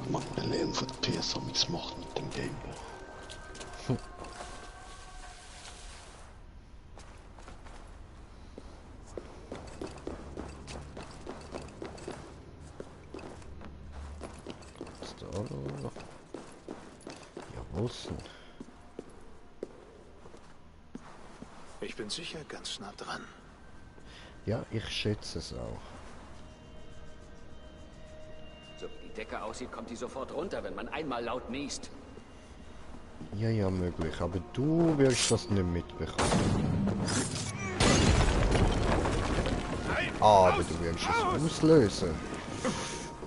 mag eine Leben von PS nichts machen mit dem Gameboy. Ist da noch? Ja, wo ist denn? Ich bin sicher ganz nah dran. Ja, ich schätze es auch. So wie die Decke aussieht, kommt die sofort runter, wenn man einmal laut niest. Ja, ja, möglich. Aber du wirst das nicht mitbekommen. Aber du wirst es auslösen.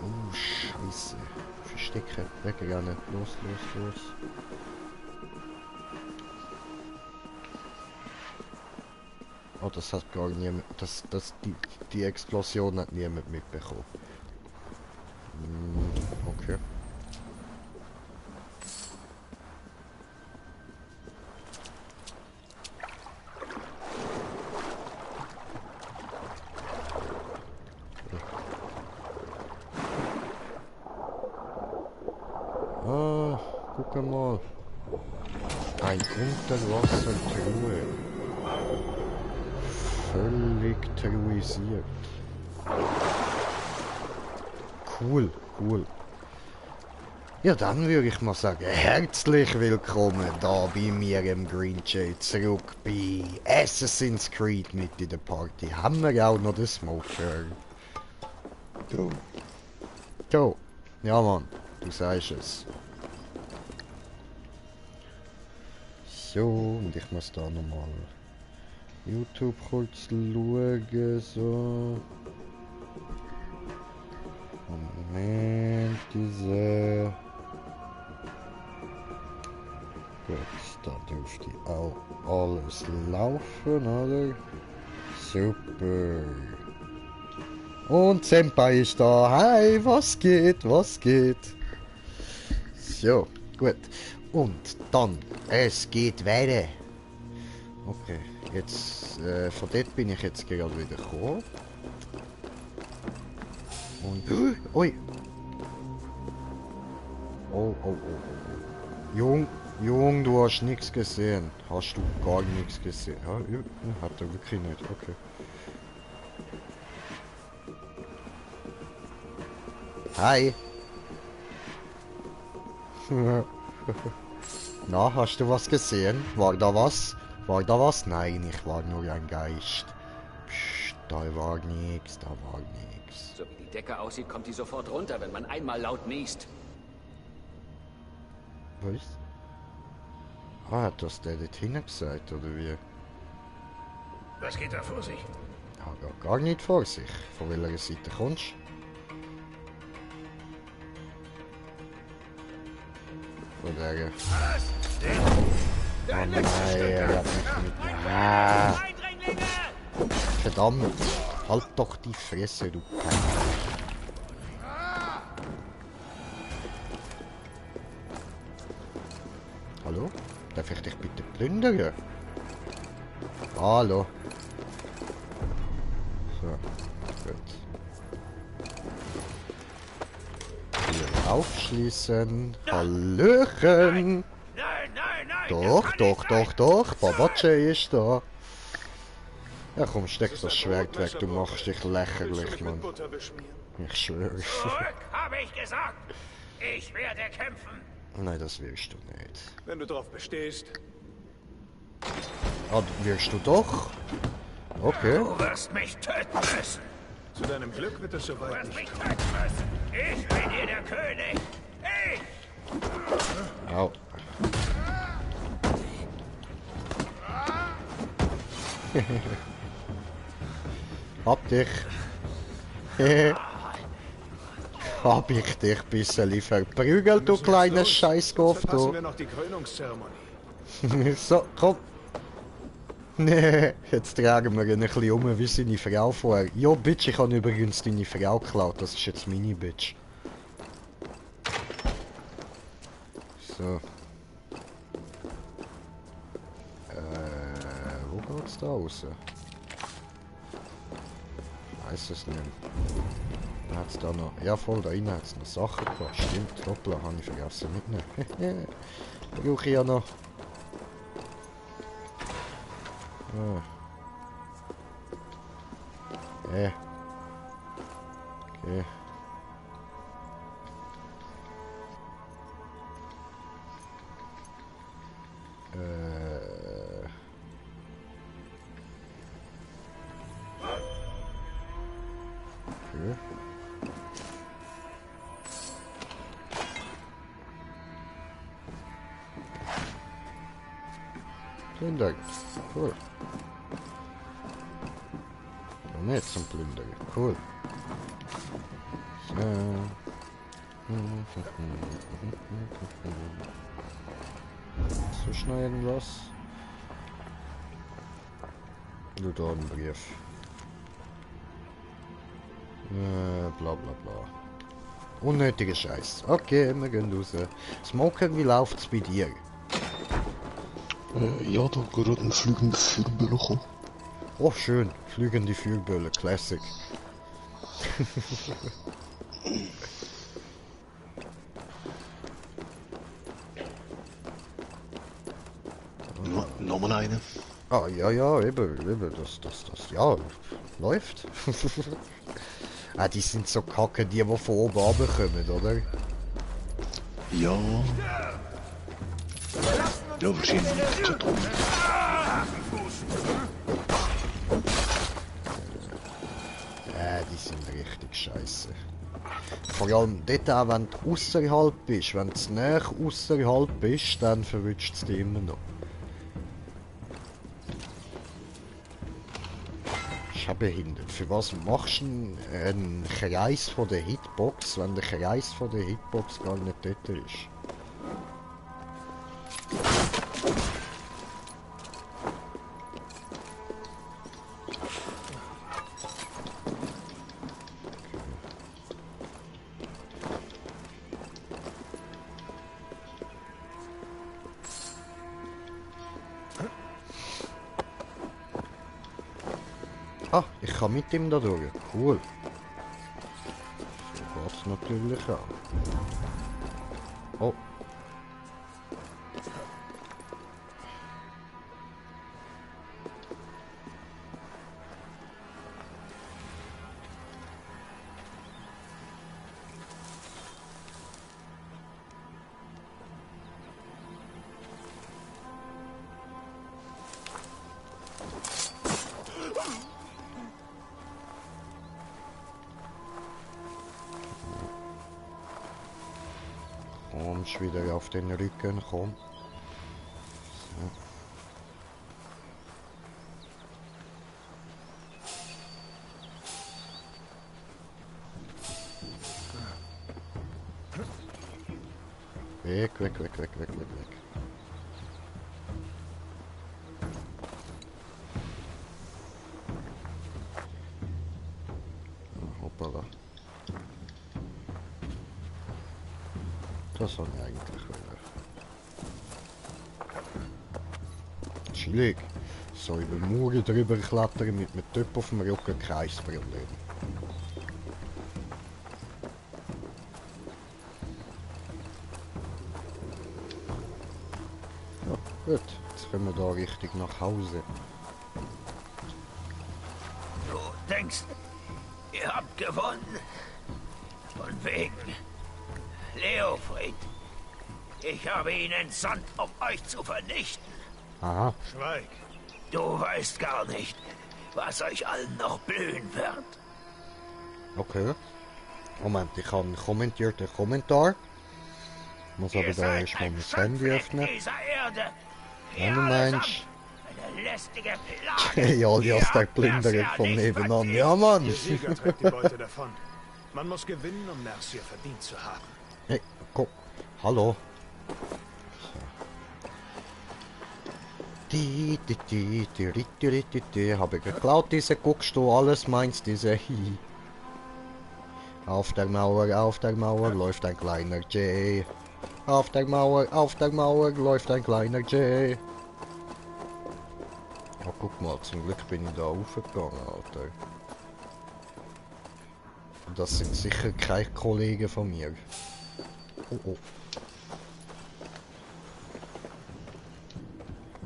Oh, Scheiße. Verstecken. Wegrennen. Los, los, los. Oh, das hat gar niemand... Die Explosion hat niemand mitbekommen. Okay. Ah, guck mal. Ein Unterwassertruhe. Völlig terrorisiert. Cool, cool. Ja, dann würde ich mal sagen, herzlich willkommen da bei mir im Green Jade zurück bei Assassin's Creed mit in der Party. Haben wir auch noch den Smoker? Jo. Jo. Ja, Mann, du sagst es. So, und ich muss da nochmal YouTube kurz schauen, so. Moment, diese... Gut, da dürfte auch alles laufen, oder? Super. Und Senpai ist da. Hi, was geht? Was geht? So, gut. Und dann, es geht weiter. Okay, jetzt, von dort bin ich jetzt gerade wieder gekommen. Und, ui. Oh, oh, oh, oh. Jung, du hast nichts gesehen. Hast du gar nichts gesehen? Ja, hat er wirklich nicht. Okay. Hi. Na, hast du was gesehen? War da was? War da was? Nein, ich war nur ein Geist. Psst, da war nichts, da war nichts. So wie die Decke aussieht, kommt die sofort runter, wenn man einmal laut niest. Was? Ah, hat das der dort hinten gesagt, oder wie? Was geht da vor sich? Ja, gar nicht vor sich. Von welcher Seite kommst du? Von der... Oh nein, er hat mich mit... Ah, verdammt! Halt doch die Fresse, du Penner. Hallo? Darf ich dich bitte plündern? Hallo? So, gut. Hier aufschließen. Hallöchen! Nein, nein, nein! Doch. Babace ist da. Ja komm, steck das Schwert weg, du machst dich lächerlich, Mann. Ich schwöre. Zurück, habe ich gesagt! Ich werde kämpfen! Nein, das wirst du nicht. Wenn du drauf bestehst. Ah, wirst du doch? Okay. Du wirst mich töten müssen! Zu deinem Glück wird es soweit nicht. Du wirst mich töten müssen! Ich bin hier der König! Ich! Au. Hab dich. Hab ich dich bisschen verprügelt, du kleiner Scheißkopf, Verpassen du. wir noch die Krönungszeremonie. So, komm. Nee, jetzt tragen wir ihn ein bisschen um wie seine Frau vorher. Jo, Bitch, ich habe übrigens deine Frau geklaut. Das ist jetzt meine Bitch. So. Wo geht's da raus? Weiß es nicht. Da hat es da noch... Ja voll, da innen hat es noch Sachen gehabt. Stimmt, hoppla, habe ich vergessen mitnehmen. Brauche ich ja noch. Ah. Okay. Okay. Plündern. Cool. Und nicht zum Plündern. Cool. So. So schnell irgendwas. Nur da ein Brief. Bla bla bla. Unnötiger Scheiß. Okay, wir gehen raus. Smoker, wie läuft's bei dir? Ja, da gerade ein fliegender Fürbüller bekommen. Oh, schön. Fliegende Fürböller. Classic. Nochmal eine. Ah, ja, ja, eben, das, ja, läuft. Ah, die sind so kacke, die von oben runterkommen, oder? Ja. Ja, wahrscheinlich liegt es drum. Die sind richtig scheiße. Vor allem dort auch, wenn du ausserhalb bist, wenn du näher ausserhalb bist, dann verwünscht es dich immer noch. Ist ja behindert. Für was machst du einen Kreis von der Hitbox, wenn der Kreis von der Hitbox gar nicht dort ist? Ah, ich kann mit ihm da durch. Cool. So geht's natürlich auch. Oh. Kommst wieder auf den Rücken, komm. So. Weg. Hoppala. Das soll ich eigentlich wollen. Chillig. So über Mauern drüber klettern mit einem Töpf auf dem Rücken, kein Problem. Ja, gut. Jetzt können wir da richtig nach Hause. Du denkst, ihr habt gewonnen? Von wegen. Leofried. Ich habe ihn entsandt, um euch zu vernichten. Aha. Schweig. Du weißt gar nicht, was euch allen noch blühen wird. Okay. Moment, ich habe einen kommentierten Kommentar. Muss aber da erstmal mein Handy öffnen. Wenn du meinst. Eine lästige Plage. Ja, alias der Plünderer von nebenan. Ja, Mann! Der Sieger trägt die Beute davon. Man muss gewinnen, um Mercia verdient zu haben. Hey, komm. Hallo. Habe ich geklaut, diese guckst du, alles meinst, diese Hi. Auf der Mauer läuft ein kleiner Jay. Auf der Mauer läuft ein kleiner Jay. Oh, guck mal, zum Glück bin ich da aufgegangen, Alter. Das sind sicher keine Kollegen von mir. Oh oh.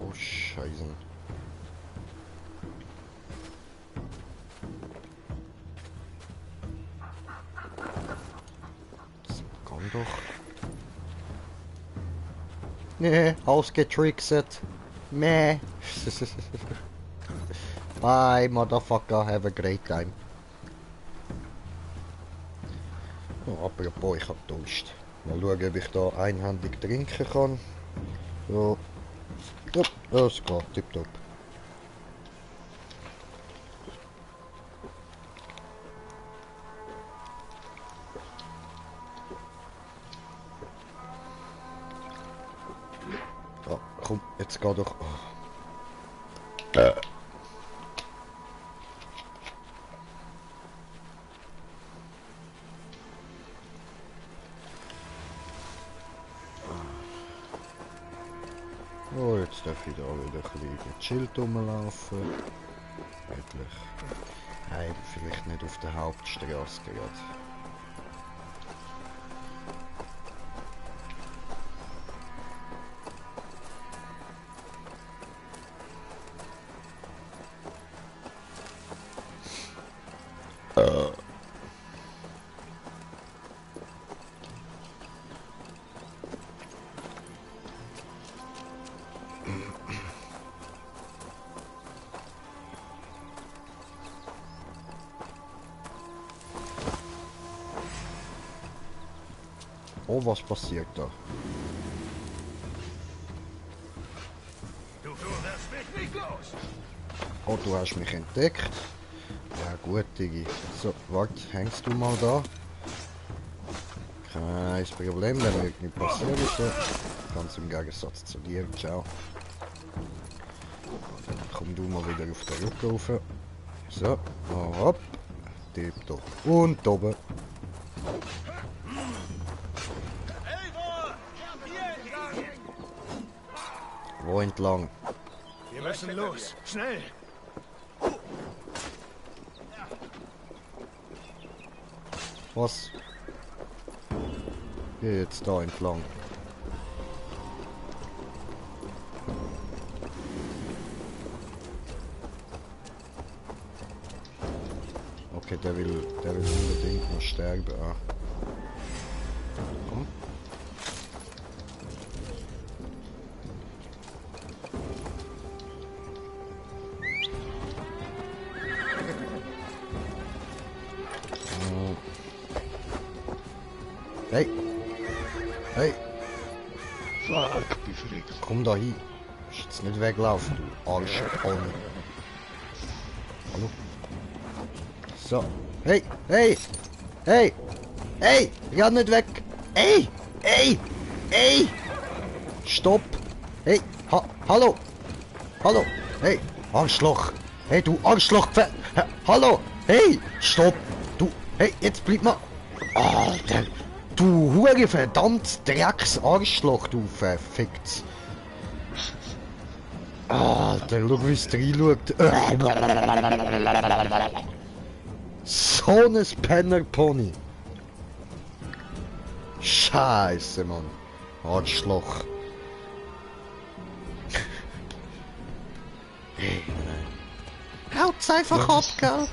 Oh Scheiße. Das kann doch. Nee, ausgetrickset. Meh. Bye, motherfucker. Have a great time. Oh, apropos, ich hab Durst. Mal schauen, ob ich da einhändig trinken kann. So. Ja, das geht, tipptopp. Ja, komm, jetzt geh doch. Oh, jetzt darf ich da wieder ein bisschen gechillt rumlaufen. Endlich. Nein, vielleicht nicht auf der Hauptstraße gerade. Oh, was passiert da? Du wirst mich nicht los! Oh, du hast mich entdeckt. Ja gut, Digi. So, warte, hängst du mal da? Kein Problem, wenn mir nicht passiert ist. So. Ganz im Gegensatz zu dir. Ciao. Dann komm du mal wieder auf den Rücken rauf. So, hopp. Tipptopp. Und oben. Wo entlang? Wir müssen los! Schnell! Was? Geh jetzt da entlang. Okay, der will unbedingt noch sterben. Ah. Komm. Hey! Hey! Fuck, bin verreckt. Komm da hin! Musst jetzt nicht weglaufen, du Arschpony. Hallo? So. Hey! Hey! Hey! Hey! Renn nicht weg! Ey! Ey! Ey! Stopp! Hey! Hallo! Hallo! Hey! Arschloch! Hey, du Arschloch! Hallo! Hey! Stopp! Du! Hey, jetzt bleib mal! Alter! Du hure verdammt Drecks-Arschloch, du verfickt! Alter, schau wie es reinschaut. So ein Penner-Pony. Scheiße, Mann. Arschloch. Hey, nein. Haut's einfach ab, gell?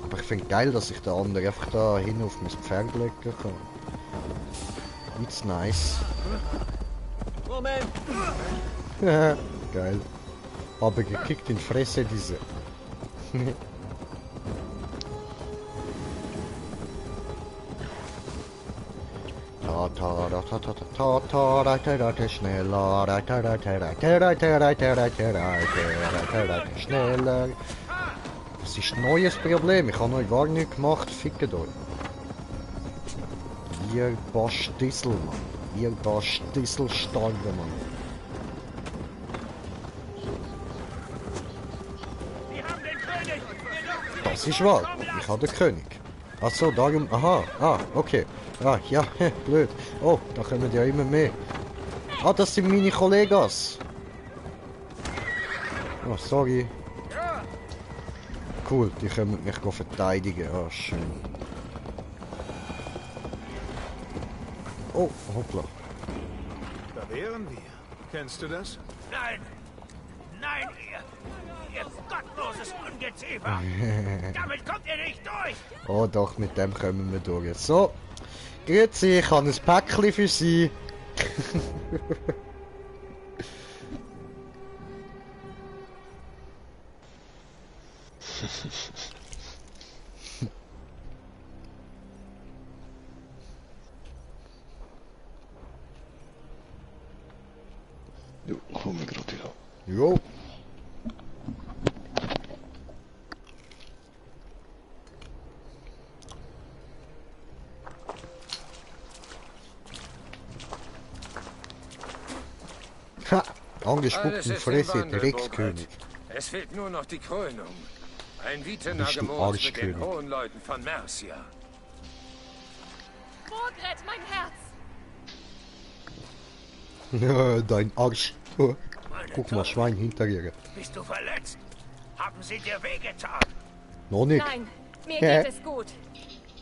Aber ich finde geil, dass ich den anderen einfach da hin auf mein Pferd legen kann. It's nice. Moment! Geil. Aber gekickt in die Fresse diese. Schneller. Das ist ein neues Problem. Ich habe euch gar nichts gemacht. Fickt euch. Ihr Bastissel, Mann. Ihr Bastisselstange, Mann. Das ist wahr. Ich habe den König. Ach so, darum, aha, okay. Ah, ja, blöd. Oh, da kommen ja immer mehr. Ah, das sind meine Kollegas. Oh, sorry. Cool, die können mich verteidigen. Ah, schön. Oh, hoppla. Da wären wir. Kennst du das? Nein! Nein, ihr gottloses Ungeziefer! Damit kommt ihr nicht durch! Oh doch, mit dem kommen wir durch. So, grüezi, ich habe ein Päckchen für Sie. Jo, hol mig grad till. Jo. Ha! Angespuckten Fresse, Dreckskönig. Es fehlt nur noch die Krönung. Ein Bist du Vitenagemos mit den Arschkönig? hohen Leuten von Mercia. Morgret, mein Herz! Ja, dein Arsch. Oh, Meine guck mal, Tochter, Schwein hinter ihr. bist du verletzt? Haben sie dir wehgetan? Noch nicht. Nein, mir Hä? geht es gut.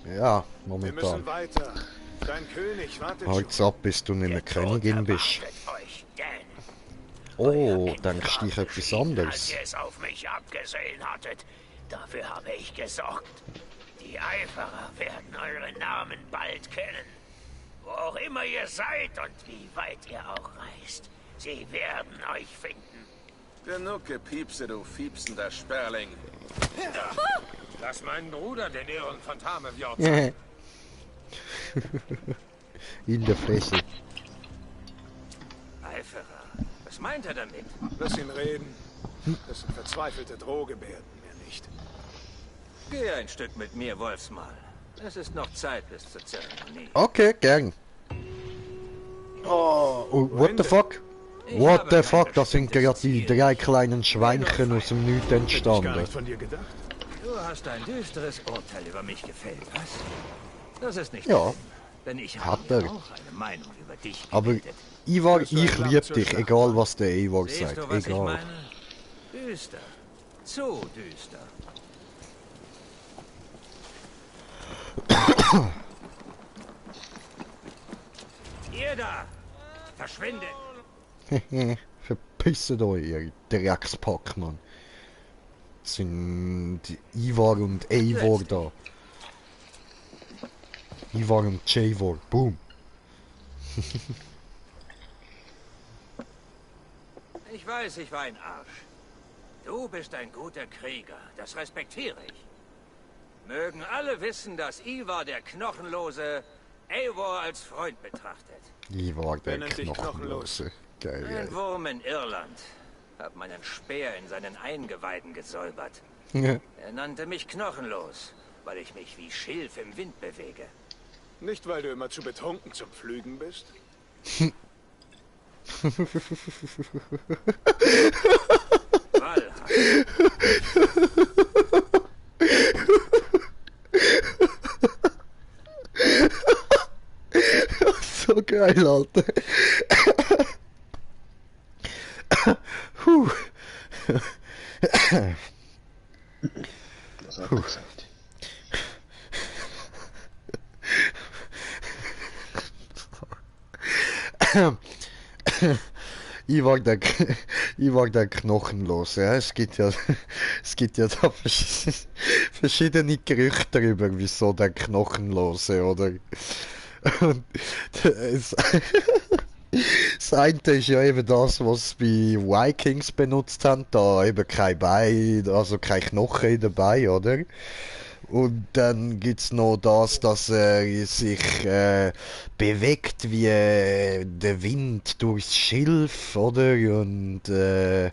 Ja, Wir müssen momentan. weiter. Dein König wartet schon. Halt's ab, bis du nicht mehr Königin bist. erwartet euch, Dänen. Oh, denkst du dich etwas Als anderes? ihr es auf mich abgesehen hattet, dafür habe ich gesorgt. Die Eiferer werden euren Namen bald kennen. Wo auch immer ihr seid und wie weit ihr auch reist, sie werden euch finden. Genug Gepiepse, du fiepsender Sperling. Lass meinen Bruder den Ehren von Tamevjord sein. In der Fresse. Eiferer. Was meint er damit? Lass ihn reden. Das sind verzweifelte Drohgebärden, mehr nicht. Geh ein Stück mit mir, Wolfsmal. Es ist noch Zeit bis zur Zeremonie. Okay, gern. Oh, what the fuck? What the fuck, das sind gerade die 3 kleinen Schweinchen aus dem Nichts Hätte ich gar entstanden. nicht von dir gedacht. Du hast ein düsteres Urteil über mich gefällt, was? Das ist nicht Ja, schlimm, denn ich hat habe er. auch eine Meinung über dich Aber gebildet. Ivar, ich lieb dich, egal was der Ivar Siehst sagt, du, was ich egal. meine? Düster. Zu düster. Ihr da! Verschwindet! Verpisset euch, ihr Dreckspack, Mann. Das sind Ivar und Eivor da. Ivar und Javor, boom. Ich weiß, ich war ein Arsch. Du bist ein guter Krieger, das respektiere ich. Mögen alle wissen, dass Ivar der Knochenlose Eivor als Freund betrachtet. Ivar, der Wer nennt dich Knochenlose. Geil, Ein geil. Wurm in Irland. Hab meinen Speer in seinen Eingeweiden gesäubert. Ja. Er nannte mich knochenlos, weil ich mich wie Schilf im Wind bewege. Nicht, weil du immer zu betrunken zum Pflügen bist. Walhalla. So geil, Alter. Puh. Was hat er gesagt? Ich war der Knochenlos, ja. Es gibt ja da verschiedene Gerüchte darüber, wieso der Knochenlose, oder? Und das eine ist ja eben das, was sie bei Vikings benutzt haben, da eben kein Bein, also kein Knochen dabei, oder? Und dann gibt's noch das, dass er sich bewegt wie der Wind durchs Schilf, oder? Und dann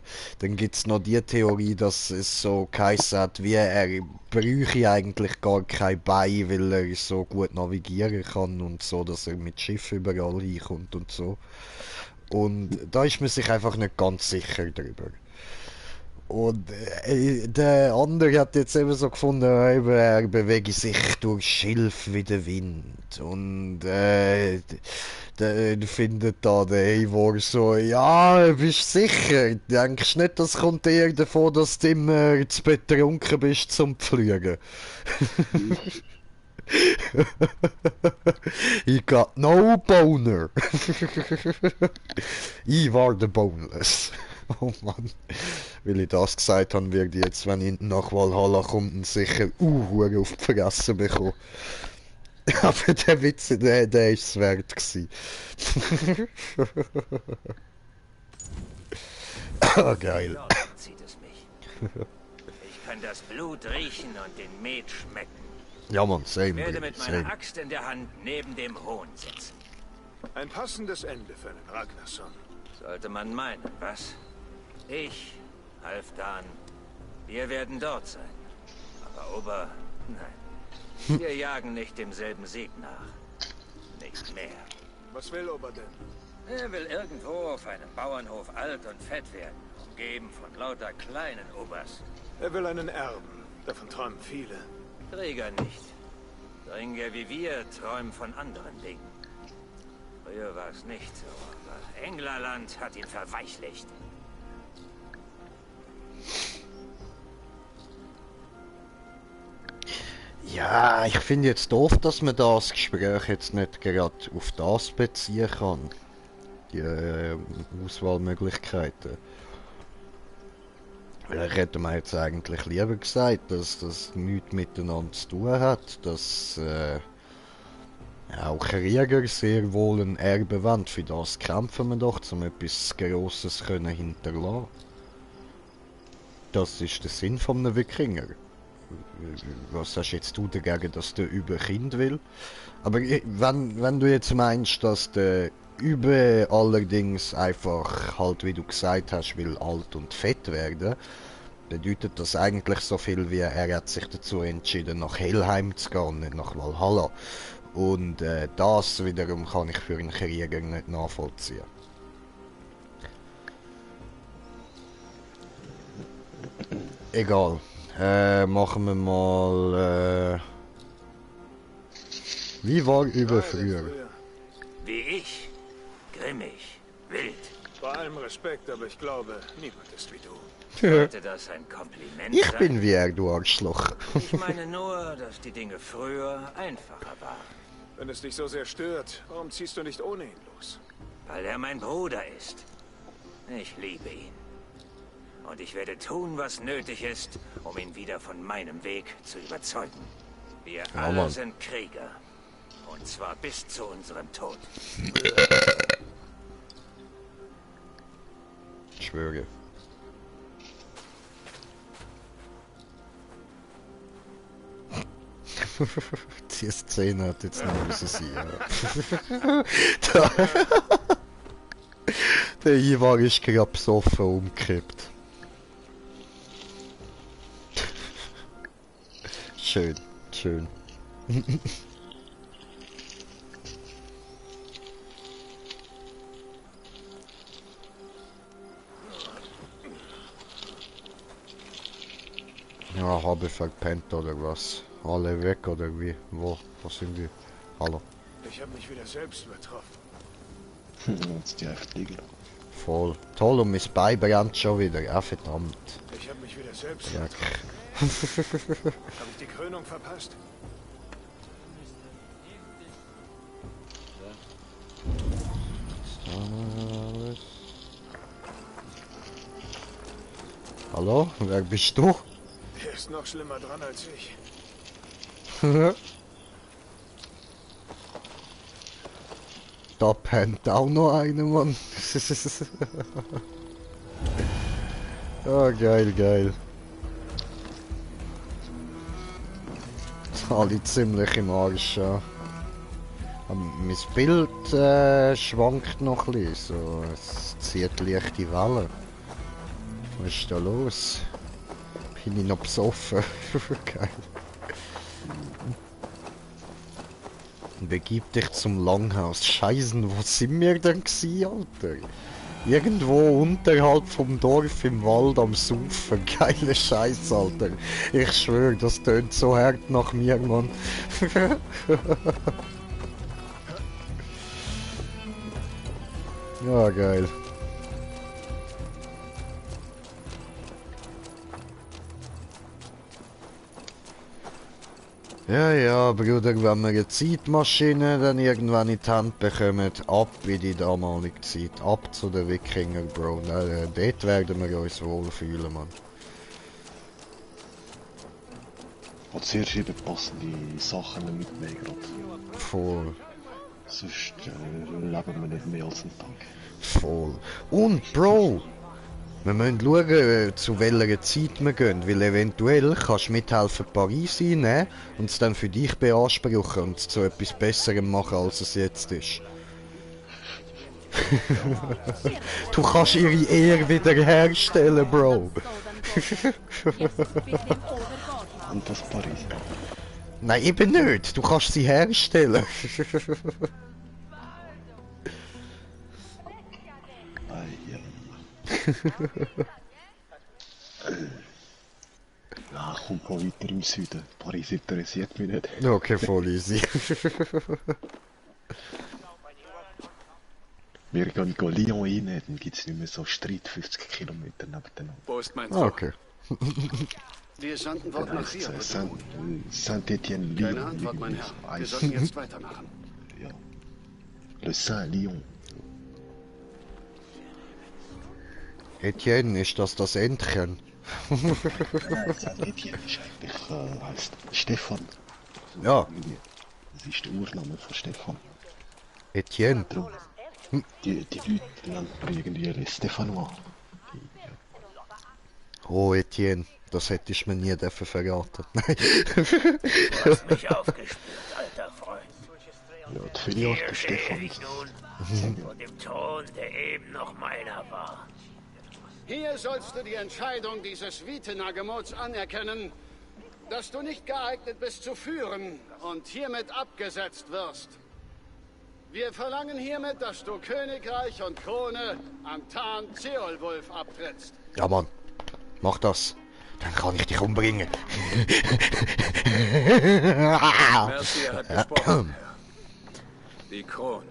gibt's noch die Theorie, dass es so geheißen hat, wie er bräuchte eigentlich gar kein Bein, weil er so gut navigieren kann und so, dass er mit Schiff überall hinkommt und so. Und da ist man sich einfach nicht ganz sicher drüber. Und der andere hat jetzt eben so gefunden, eben, er bewege sich durch Schilf wie der Wind. Und der findet da der Eivor so, ja, bist sicher? Denkst nicht, das kommt eher davon, dass du immer zu betrunken bist zum Pflügen? He got no boner. Ivar the Boneless. Oh Mann. Weil ich das gesagt habe, werde ich jetzt, wenn ich nach Valhalla komme, sicher Hure auf die Fresse bekommen. Aber der Witz, der ist es wert gewesen. Ah, geil. Dort zieht es mich. Ich kann das Blut riechen und den Met schmecken. Ja Mann, same, Ich werde Bruder, mit meiner same. Axt in der Hand neben dem Hohn sitzen. Ein passendes Ende für einen Ragnarsson. Sollte man meinen, was? Ich, Halfdan, wir werden dort sein. Aber Ober, nein. Wir jagen nicht demselben Sieg nach. Nicht mehr. Was will Ober denn? Er will irgendwo auf einem Bauernhof alt und fett werden, umgeben von lauter kleinen Obers. Er will einen Erben. Davon träumen viele. Krieger nicht. Dringe wie wir träumen von anderen Dingen. Früher war es nicht so, aber Englerland hat ihn verweichlicht. Ja, ich finde jetzt doof, dass man das Gespräch jetzt nicht gerade auf das beziehen kann. Die Auswahlmöglichkeiten. Ich hätte mir jetzt eigentlich lieber gesagt, dass das nichts miteinander zu tun hat, dass auch Krieger sehr wohl ein Erbe wollen. Für das kämpfen wir doch, um etwas Grosses können hinterlassen. Das ist der Sinn von einem Wikinger. Was hast jetzt du dagegen, dass der über Kind will? Aber wenn du jetzt meinst, dass der über allerdings einfach halt, wie du gesagt hast, will alt und fett werden, bedeutet das eigentlich so viel wie er hat sich dazu entschieden, nach Helheim zu gehen, nicht nach Valhalla. Und das wiederum kann ich für einen Krieger nicht nachvollziehen. Egal. Machen wir mal. Wie war über früher? Wie ich. Grimmig. Wild. Bei allem Respekt, aber ich glaube, niemand ist wie du. Sollte das ein Kompliment Ich sein? bin wie er, du Arschloch. Ich meine nur, dass die Dinge früher einfacher waren. Wenn es dich so sehr stört, warum ziehst du nicht ohne ihn los? Weil er mein Bruder ist. Ich liebe ihn. Und ich werde tun, was nötig ist, um ihn wieder von meinem Weg zu überzeugen. Wir alle Mann. sind Krieger. Und zwar bis zu unserem Tod. Ich schwöre. Die Szene hat jetzt noch müssen sein. Ja. Der Ivar ist gerade besoffen umgekippt. Schön, schön. Ja, habe ich verpennt oder was? Alle weg oder wie? Wo sind wir? Hallo? Ich habe mich wieder selbst übertroffen. Jetzt direkt liegen. Voll. Toll, und mein Bein brennt schon wieder. Ah, verdammt. Ich habe mich wieder selbst Ja. übertroffen. Habe ich die Krönung verpasst? Alles. Hallo? Wer bist du? Er ist noch schlimmer dran als ich. Da pennt auch noch einer, Mann. Ah, geil, geil. Alle ziemlich im Arsch, ja. Aber mein Bild schwankt noch ein bisschen, so. Es zieht leichte Wellen. Was ist da los? Bin ich noch besoffen? Geil. Begib dich zum Langhaus. Scheißen, wo sind wir denn gewesen, Alter? Irgendwo unterhalb vom Dorf im Wald am Saufen. Geile Scheiß, Alter. Ich schwöre, das tönt so hart nach mir, Mann. Ja, geil. Ja, ja, Bruder, wenn wir eine Zeitmaschine dann irgendwann in die Hand bekommen, ab wie die damalige Zeit, ab zu den Wikinger, Bro. Dort werden wir uns wohlfühlen, Mann. Und zuerst eben passende Sachen mitnehmen gerade. Voll, Sonst leben wir nicht mehr als einen Tag. voll. Und, Bro, wir müssen schauen, zu welcher Zeit wir gehen, weil eventuell kannst du mithelfen Paris einnehmen und es dann für dich beanspruchen und es zu etwas Besserem machen, als es jetzt ist. Du kannst ihre Ehre wiederherstellen, Bro. Und das Paris. Nein, eben nicht. Du kannst sie herstellen. Ja, kommt mal weiter im Süden. Paris interessiert mich nicht. Okay, voll easy. Wir gehen Lyon rein, dann gibt es nicht mehr so Streit 50 Kilometer nebeneinander. Wo ist mein Zug? Okay. Wir sandten Wort nach hier. Saint-Étienne, Lyon. Keine Antwort, mein Herr. Wir sollten jetzt weitermachen. Ja. Le Saint-Lyon. Etienne, ist das Entchen? Saint-Étienne ist eigentlich, heißt Stefan. Ja, Das ist der Urname von Stefan. Etienne. Drum. Die Leute nennen irgendwie Les Stefanois. Oh, Etienne, das hättest du mir nie dürfen verraten. Nein. Du hast mich aufgespürt, alter Freund. Ja, die Filiale Hier der stehe Stefan. ich nun vor dem Thron, der eben noch meiner war. Hier sollst du die Entscheidung dieses Vitenagemots anerkennen, dass du nicht geeignet bist zu führen und hiermit abgesetzt wirst. Wir verlangen hiermit, dass du Königreich und Krone an Tan Ceolwulf abtrittst. Ja, Mann. Mach das. Dann kann ich dich umbringen. Mercier hat gesprochen, Herr. Die Krone.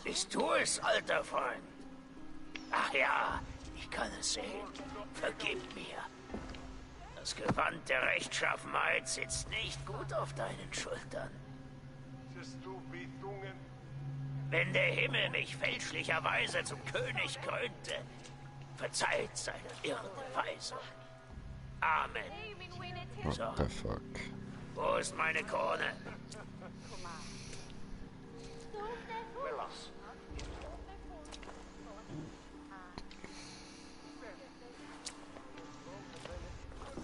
Bist du es, alter Freund? Ach ja, ich kann es sehen. Vergib mir. Das Gewand der Rechtschaffenheit sitzt nicht gut auf deinen Schultern. Wenn der Himmel mich fälschlicherweise zum König krönte, verzeiht seine irrende Weisung. Amen. What the fuck? Wo ist meine Krone?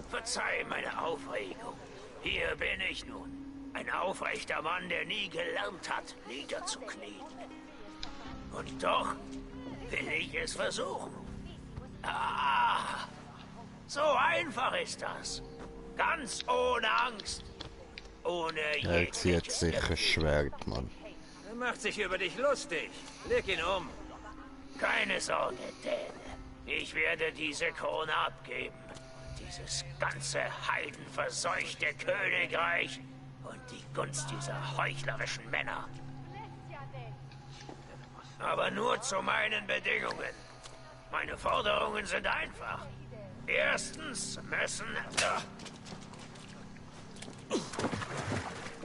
Verzeih meine Aufregung. Hier bin ich nun. Ein aufrechter Mann, der nie gelernt hat, niederzuknien. Und doch will ich es versuchen. Ah, so einfach ist das. Ganz ohne Angst. Ohne Er zieht jegliches sicher Gefühl. Schwert, Mann. Er macht sich über dich lustig. Leg ihn um. Keine Sorge, Däne. Ich werde diese Krone abgeben. Dieses ganze heidenverseuchte Königreich und die Gunst dieser heuchlerischen Männer. Aber nur zu meinen Bedingungen. Meine Forderungen sind einfach. Erstens müssen...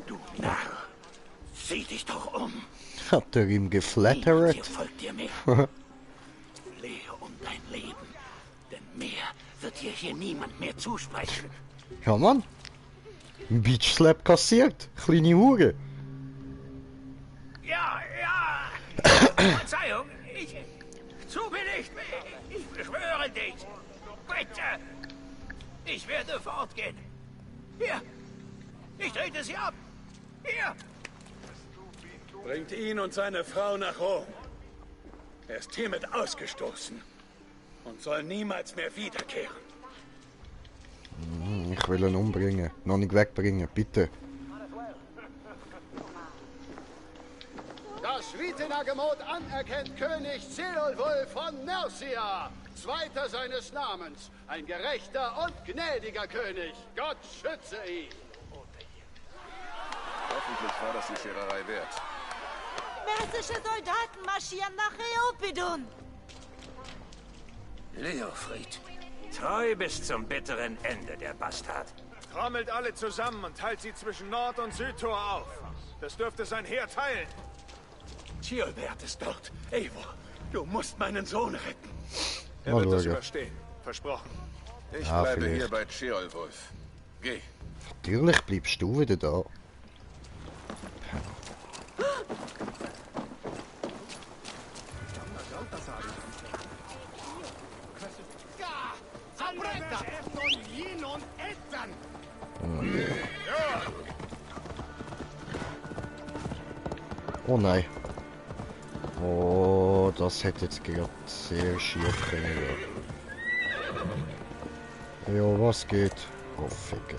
Du Narr, sieh dich doch um. Hat er ihm Niemand geflattert? hier folgt dir mehr. Flehe um dein Leben, denn mehr wird dir hier niemand mehr zusprechen. Ja, Mann. Ein Beach Slap kassiert. Kleine Hure. Ja, ja. Verzeihung, ich... Zu mir nicht. Ich beschwöre dich. Bitte. Ich werde fortgehen. Hier. Ich trete sie ab. Hier. Bringt ihn und seine Frau nach Rom. Er ist hiermit ausgestoßen und soll niemals mehr wiederkehren. Ich will ihn umbringen. Noch nicht wegbringen, bitte. Das Vitenagemot anerkennt König Ceolwulf von Nercia, zweiter seines Namens, ein gerechter und gnädiger König. Gott schütze ihn. Hoffentlich war das die Schererei wert. Persische Soldaten marschieren nach Eopidon. Leofried, treu bis zum bitteren Ende, der Bastard. Trommelt alle zusammen und teilt sie zwischen Nord- und Südtor auf. Das dürfte sein Heer teilen. Ceolbert ist dort. Eivor, du musst meinen Sohn retten. Er wird das überstehen. Versprochen. Ich bleibe hier bei Ceolwulf. Geh. Natürlich bleibst du wieder da. Oh nein. Oh, das hätte jetzt gerade sehr schief können. Ja, was geht? Oh, Ficke.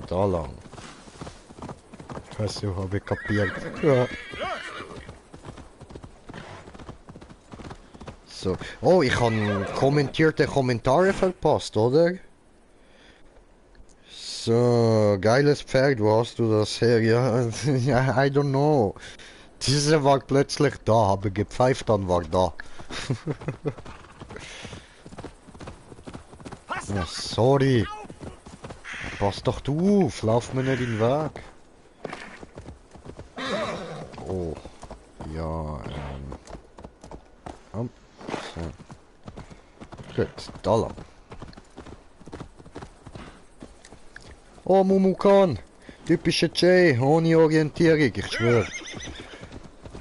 Da lang. Also, habe ich kapiert. Ja. So. Oh, ich habe kommentierte Kommentare verpasst, oder? So, geiles Pferd, wo hast du das her? Ja, I don't know. Diese war plötzlich da, habe gepfeift, dann war da. Ja, sorry. Pass doch du auf, lauf mir nicht in den Weg. Oh, ja, so. Gut, da lang. Oh, Mumukan! Typische Jay, ohne Orientierung, ich schwör.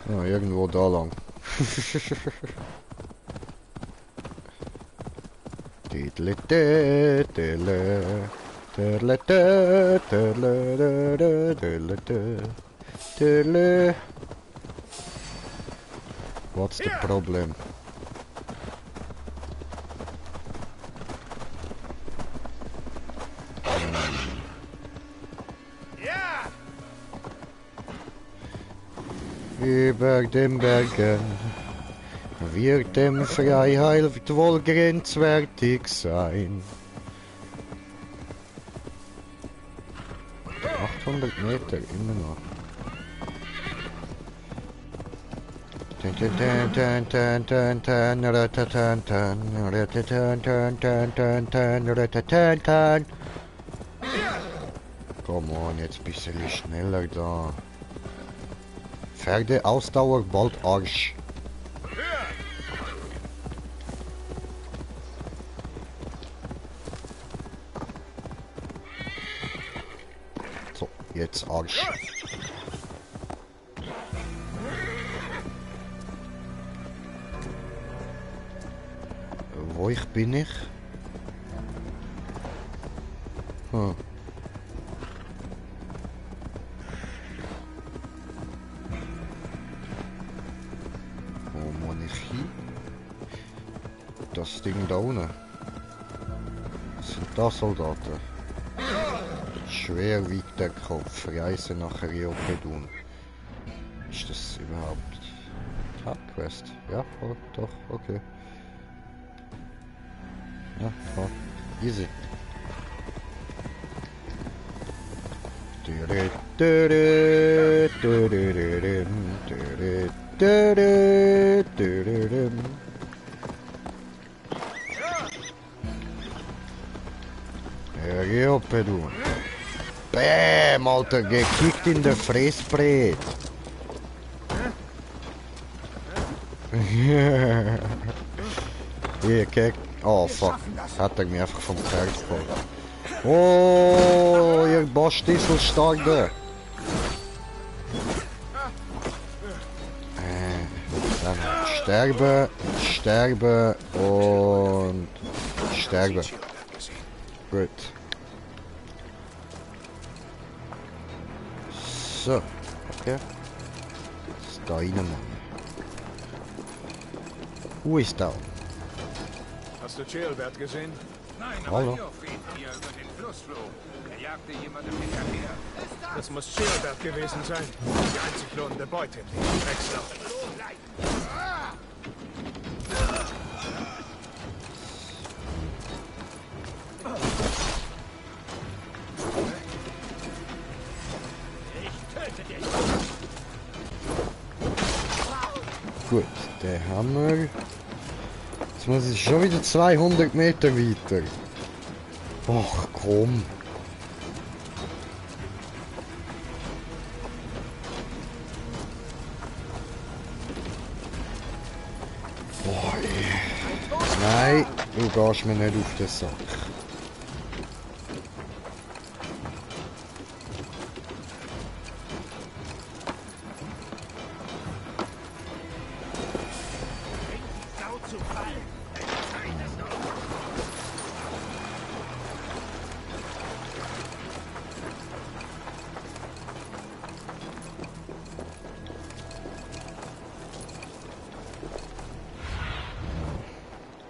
Ja, irgendwo da lang. What's the problem? Über den Bergen wird dem Freiheit wohl grenzwertig sein. 800 Meter immer noch. Komm on, jetzt ein bisschen schneller da. Pferdeausdauer bald Arsch. So, jetzt Arsch. Wo bin ich? Hm. Das Ding da unten. Sind das Soldaten? Schwer wiegt der Kopf. Reise nach Eopidon. Ist das überhaupt Hauptquest? Ja, oh, doch, okay. Ja, oh, easy. Eopidon. Bäm, Alter, gekickt in der Fressbrett. Hier, kijk. Oh, fuck. Hat er mich einfach vom Pferd geholt. Oh, ihr Boschdissel stark da. Dann sterben, sterben und sterben. Gut. So, okay. Ist da rein. Wo ist da? Hast du Ceolbert gesehen? Nein, Hallo. aber Leofried hier über den Fluss flog. Der Jagte jemandem hinterher. Das muss Sherbert gewesen sein. Die einzig lohnende Beute in diesem Dreckslauf. Gut, den haben wir. Jetzt muss ich schon wieder 200 Meter weiter. Ach komm. Boah, ey. Nein, du gehst mir nicht auf den Sack.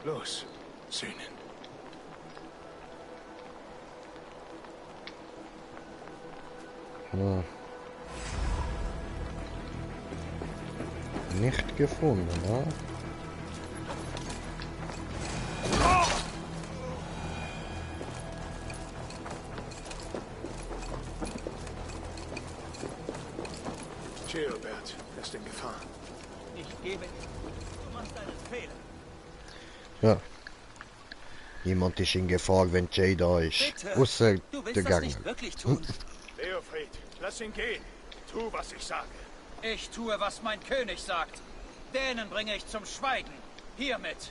Los, Sühnen. Ja. Nicht gefunden, ne? Sherbert ist in Gefahr. Ich gebe... Du machst einen Fehler. Ja. Niemand ist in Gefahr, wenn Jay da ist. Bitte. Außer Du der willst das Gang. nicht wirklich tun. Leofried, lass ihn gehen. Tu, was ich sage. Ich tue, was mein König sagt. Dänen bringe ich zum Schweigen. Hiermit.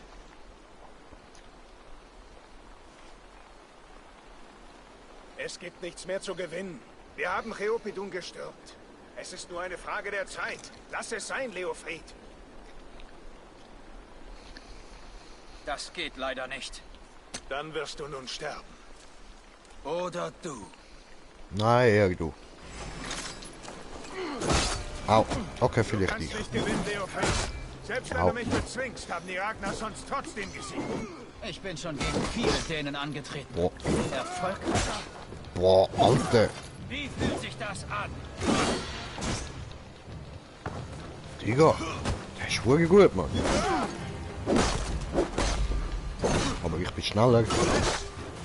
Es gibt nichts mehr zu gewinnen. Wir haben Cheopidun gestürmt. Es ist nur eine Frage der Zeit. Lass es sein, Leofried. Das geht leider nicht. Dann wirst du nun sterben. Oder du. Nein, eher du. Au. Okay, Du vielleicht kannst nicht. nicht gewinnen, Leofried. Selbst wenn Au. du mich bezwingst, haben die Ragnar sonst trotzdem gesiegt. Ich bin schon gegen viele Dänen angetreten. Boah. Erfolgreich. Boah, Alter. Wie fühlt sich das an? Digga. Der ist wirklich gut, Mann. Aber ich bin schneller.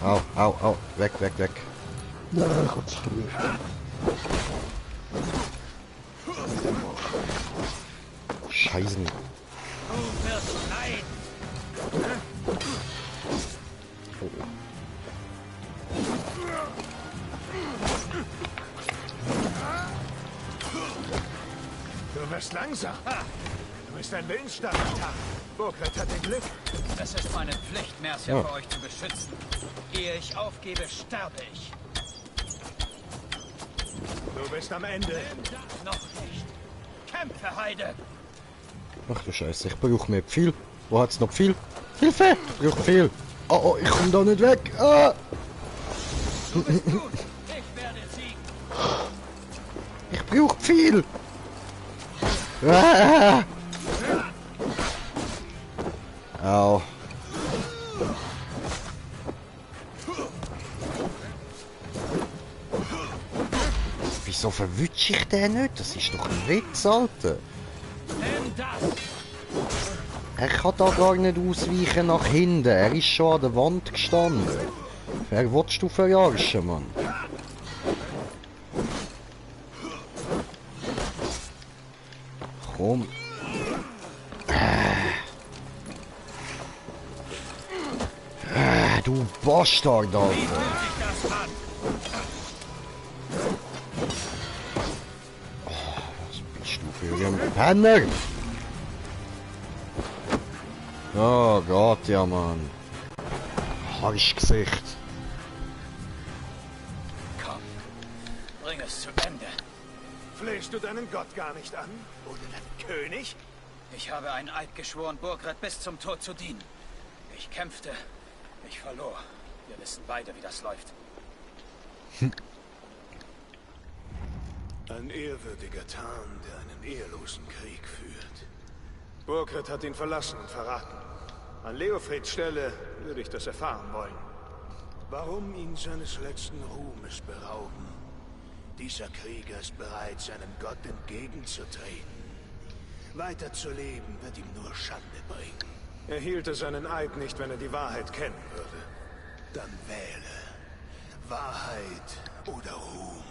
Au, au, au. Weg, weg, weg. Nein, Gott sei Dank. Scheißen. Du wirst leiden. Du wirst langsam. Du bist ein willensstarker Tag. Burkhardt hat den Glück. Es ist meine Pflicht, Mercia Ja. für euch zu beschützen. Ehe ich aufgebe, sterbe ich. Du bist am Ende. Noch nicht. Kämpfe, Heide! Ach du Scheiße, ich brauche mehr Pfeil. Wo hat's noch Pfeil? Hilfe! Ich brauche Pfeil. Oh, oh, ich komme da nicht weg. Ah! Du bist gut. Ich werde siegen. Ich brauche Pfeil. Ah! Au. Wieso verwünsche ich den nicht? Das ist doch ein Witz, Alter. Nimm das! Er kann da gar nicht ausweichen nach hinten. Er ist schon an der Wand gestanden. Wer willst du verarschen, Mann? Komm. Du Bastard, Alter. Wie fühlt sich das an? Was bist du für ein Penner? Oh Gott, ja, Mann. Arschgesicht. Komm, bring es zu Ende. Flehst du deinen Gott gar nicht an? Oder deinen König? Ich habe einen Eid geschworen, Burkhardt bis zum Tod zu dienen. Ich kämpfte, ich verlor. Wir wissen beide, wie das läuft. Ein ehrwürdiger Tarn, der einen ehelosen Krieg führt. Burkhardt hat ihn verlassen und verraten. An Leofrieds Stelle würde ich das erfahren wollen. Warum ihn seines letzten Ruhmes berauben? Dieser Krieger ist bereit, seinem Gott entgegenzutreten. Weiterzuleben wird ihm nur Schande bringen. Er hielte seinen Eid nicht, wenn er die Wahrheit kennen würde. Dann wähle. Wahrheit oder Ruhm.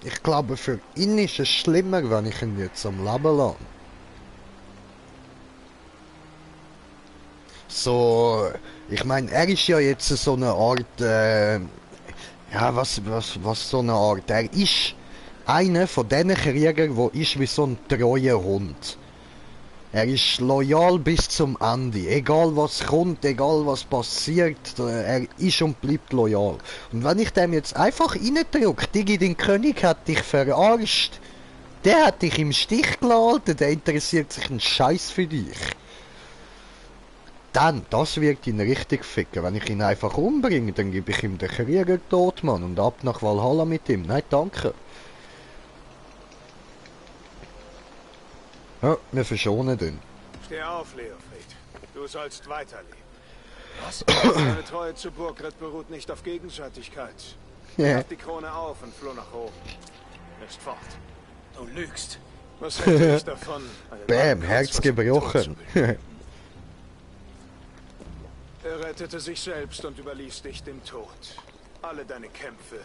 Ich glaube, für ihn ist es schlimmer, wenn ich ihn jetzt am Leben lasse. So, ich meine, er ist ja jetzt so eine Art, ja, was so eine Art, er ist einer von diesen Kriegern, der ist wie so ein treuer Hund. Er ist loyal bis zum Ende, egal was kommt, egal was passiert, er ist und bleibt loyal. Und wenn ich dem jetzt einfach reindrücke, Digi, den König hat dich verarscht, der hat dich im Stich gelassen, der interessiert sich einen Scheiß für dich. Dann, das wird ihn richtig ficken. Wenn ich ihn einfach umbringe, dann gebe ich ihm den Krieger tot, Mann, und ab nach Valhalla mit ihm. Nein, danke. Ja, wir verschonen den. Steh auf, Leofried. Du sollst weiterleben. Was? Deine Treue zu Burgred beruht nicht auf Gegenseitigkeit. Er gab die Krone auf und floh nach oben. Er ist fort. Du lügst. Was hätte ich davon? Bäm, Herz gebrochen. Er rettete sich selbst und überließ dich dem Tod. Alle deine Kämpfe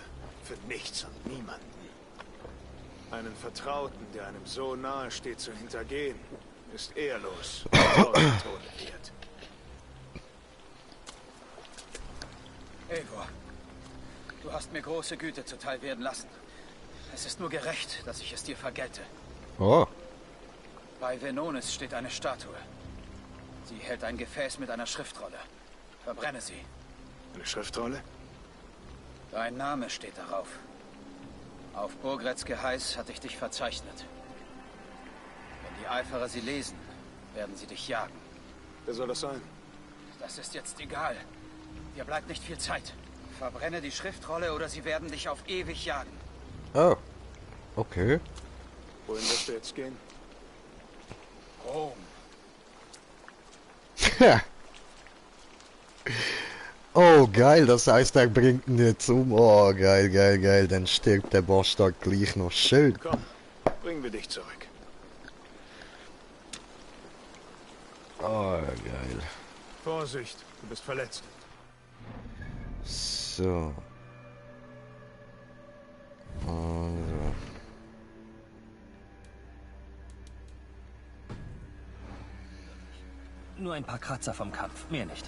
für nichts und niemanden. Einen Vertrauten, der einem so nahe steht, zu hintergehen, ist ehrlos und Tode wert. Eivor, du hast mir große Güte zuteil werden lassen. Es ist nur gerecht, dass ich es dir vergelte. Oh. Bei Venonis steht eine Statue. Sie hält ein Gefäß mit einer Schriftrolle. Verbrenne sie. Eine Schriftrolle? Dein Name steht darauf. Auf Burgreds Geheiß hatte ich dich verzeichnet. Wenn die Eiferer sie lesen, werden sie dich jagen. Wer soll das sein? Das ist jetzt egal. Dir bleibt nicht viel Zeit. Verbrenne die Schriftrolle oder sie werden dich auf ewig jagen. Oh. Okay. Wohin wirst du jetzt gehen? Rom. Oh, geil, das heißt, er bringt ihn jetzt um. Oh, geil, geil, geil. Dann stirbt der Bastard gleich noch schön. Komm, bringen wir dich zurück. Oh, geil. Vorsicht, du bist verletzt. So. Also. Nur ein paar Kratzer vom Kampf, mehr nicht.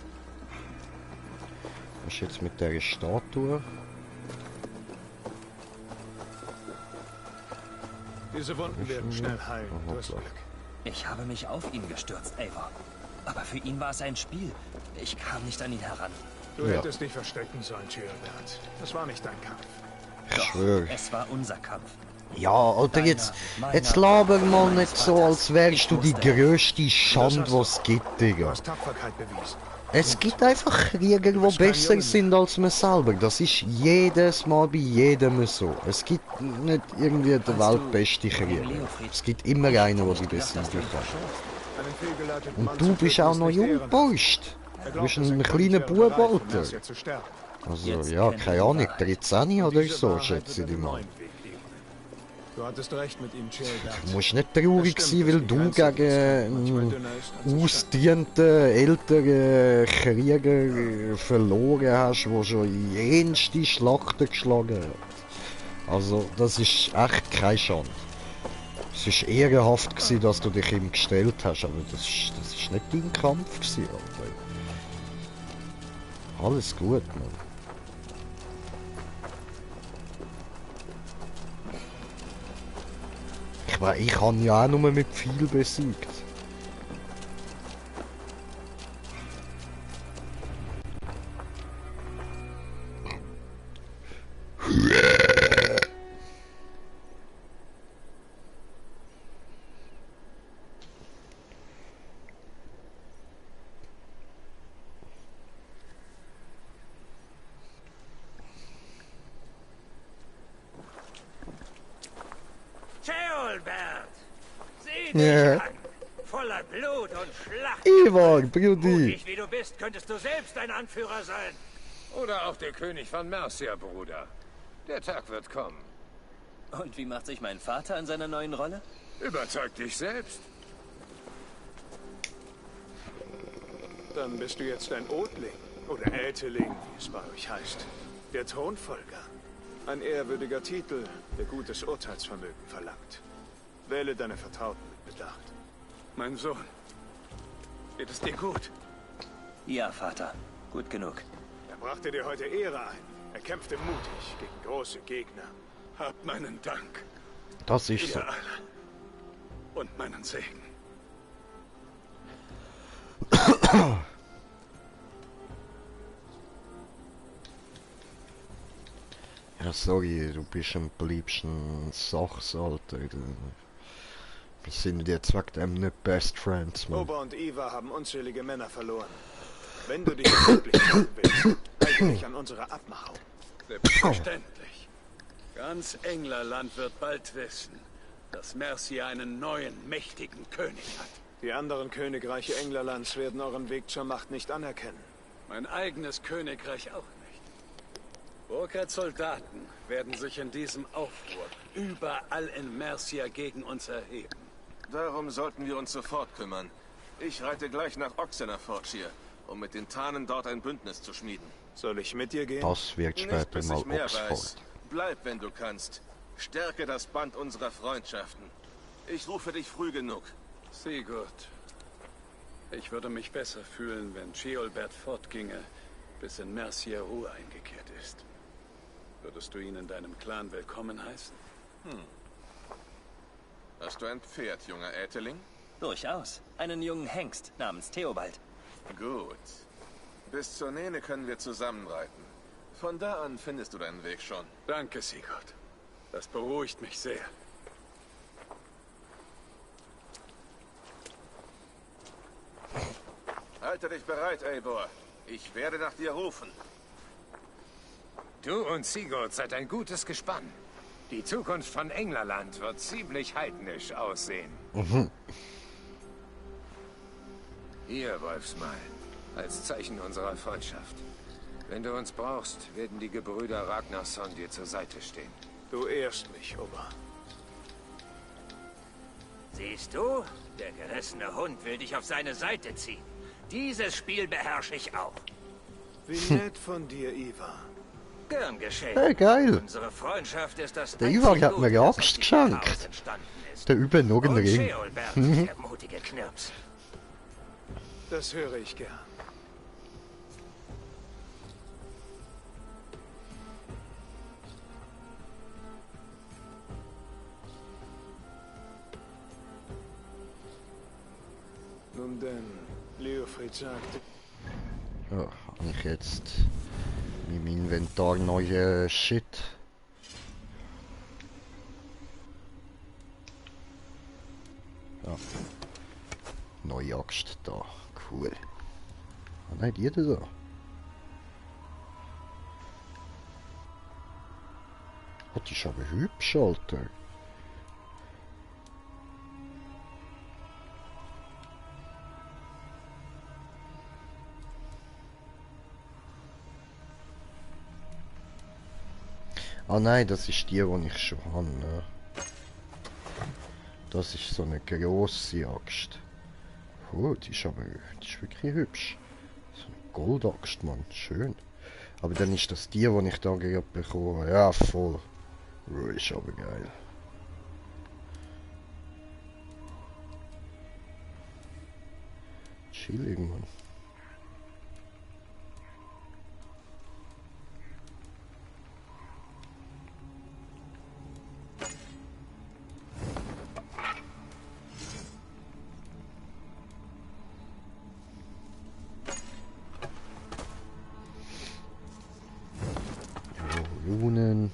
Was ist jetzt mit der Statue? Diese Wunden werden schnell heilen. Du hast Glück. Ich habe mich auf ihn gestürzt, Eivor. Aber für ihn war es ein Spiel. Ich kam nicht an ihn heran. Du hättest dich verstecken sollen, Gilbert. Das war nicht dein Kampf. Ich schwöre. Es war unser Kampf. Ja, Alter, jetzt laber mal nicht so, als wärst du die größte Schande, was es gibt, Digga. Es gibt einfach Krieger, die besser sind als man selber. Das ist jedes Mal bei jedem so. Es gibt nicht irgendwie der weltbeste Krieger. Es gibt immer einen, der die besser ist. Und du bist auch noch jung, Boist. Du bist ein kleiner Bub, Alter. Also, ja, keine Ahnung, 13 oder so, schätze ich mal. Du hattest recht mit ihm, Gilbert. Du musst nicht traurig sein, weil du gegen einen ausdienten, älteren Krieger verloren hast, der schon jenste Schlachten geschlagen hat. Also, das ist echt keine Schande. Es war ehrenhaft, dass du dich ihm gestellt hast, aber das ist nicht dein Kampf, Alter. Alles gut, Mann. Ich habe ja auch nur mit viel besiegt. Sheolbert! Sieh dich Ja. an! Voller Blut und Schlacht. Ivar, Brudi. Mutig wie du bist, könntest du selbst ein Anführer sein. Oder auch der König von Mercia, Bruder. Der Tag wird kommen. Und wie macht sich mein Vater in seiner neuen Rolle? Überzeug dich selbst. Dann bist du jetzt ein Odling oder Ätheling, wie es bei euch heißt. Der Thronfolger. Ein ehrwürdiger Titel, der gutes Urteilsvermögen verlangt. Wähle deine Vertrauten mit Bedacht. Mein Sohn, geht es dir gut? Ja, Vater. Gut genug. Er brachte dir heute Ehre ein. Er kämpfte mutig gegen große Gegner. Habt meinen Dank. Das ist so. Ihr alle. Und meinen Segen. Ja, sorry, du bist am liebsten Sachsalter. Wir sind jetzt wegen dem nicht Best Friends, man. Ober und Ivar haben unzählige Männer verloren. Wenn du dich wirklich machen willst, halte dich an unsere Abmachung. Selbstverständlich. Ganz Englerland wird bald wissen, dass Mercia einen neuen, mächtigen König hat. Die anderen Königreiche Englerlands werden euren Weg zur Macht nicht anerkennen. Mein eigenes Königreich auch nicht. Burkhards Soldaten werden sich in diesem Aufruhr überall in Mercia gegen uns erheben. Darum sollten wir uns sofort kümmern. Ich reite gleich nach Oxenfordshire, um mit den Tanen dort ein Bündnis zu schmieden. Soll ich mit dir gehen? Das wird Nicht, später bis mal ich mehr Oxford. weiß. Bleib, wenn du kannst. Stärke das Band unserer Freundschaften. Ich rufe dich früh genug. Sigurd, ich würde mich besser fühlen, wenn Sheolbert fortginge, bis in Mercia Ruhe eingekehrt ist. Würdest du ihn in deinem Clan willkommen heißen? Hast du ein Pferd, junger Ätheling? Durchaus. Einen jungen Hengst namens Theobald. Gut. Bis zur Nähne können wir zusammenreiten. Von da an findest du deinen Weg schon. Danke, Sigurd. Das beruhigt mich sehr. Halte dich bereit, Eivor. Ich werde nach dir rufen. Du und Sigurd seid ein gutes Gespann. Die Zukunft von Englerland wird ziemlich heidnisch aussehen. Hier, Wolfsmal, als Zeichen unserer Freundschaft. Wenn du uns brauchst, werden die Gebrüder Ragnarsson dir zur Seite stehen. Du ehrst mich, Ober. Siehst du? Der gerissene Hund will dich auf seine Seite ziehen. Dieses Spiel beherrsche ich auch. Wie nett von dir, Ivar. Gern geschehen. Hey, geil. Unsere Freundschaft ist das Der Ivar einzig hat mir Gute, das aus Axt diesem Chaos geschenkt. entstanden ist. Der übt noch einen Und Ring. Sheolbert ist der mutige Knirps. Das höre ich gern. Nun denn, Leofried sagte... Ja, habe ich jetzt in meinem Inventar neue Shit. Ja. Neue Axt da. Cool. Ah nein, die da. Oh, die ist aber hübsch, Alter. Ah nein, das ist die ich schon habe. Ne? Das ist so eine grosse Axt. Oh, die ist wirklich hübsch. So eine Goldaxt, Mann. Schön. Aber dann ist das die ich da gerade bekomme. Ja, voll. Oh, ist aber geil. Chillig, Mann. Runen.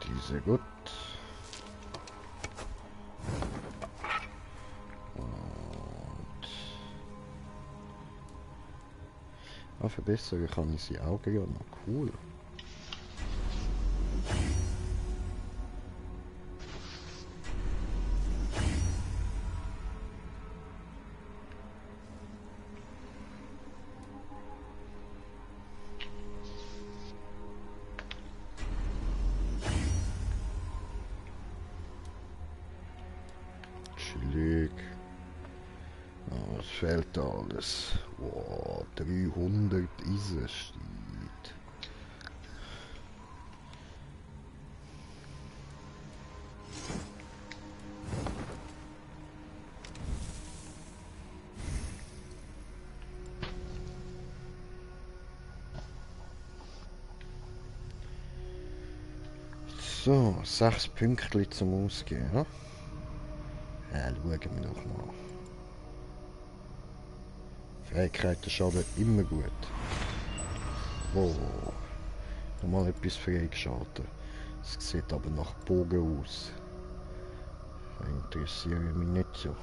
Diese gut. Ah, verbessern kann ich sie auch gerne. Cool. Chillig. Ah, was fehlt da alles? Wow, 300 Eisenstein. So, 6 Pünktchen zum Ausgehen. Ja? Schauen wir doch mal. Fähigkeiten schaden immer gut. Oh, nochmal etwas freigeschaltet. Es sieht aber nach Bogen aus. Das interessiert mich nicht so.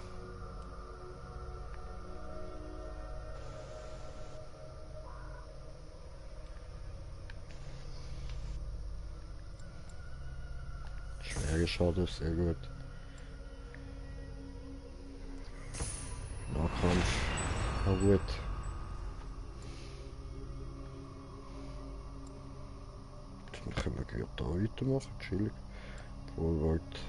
Schwere Schaden, sehr gut. Nahkampf, auch gut. Dann können wir gerade da weitermachen, chillig. Forward.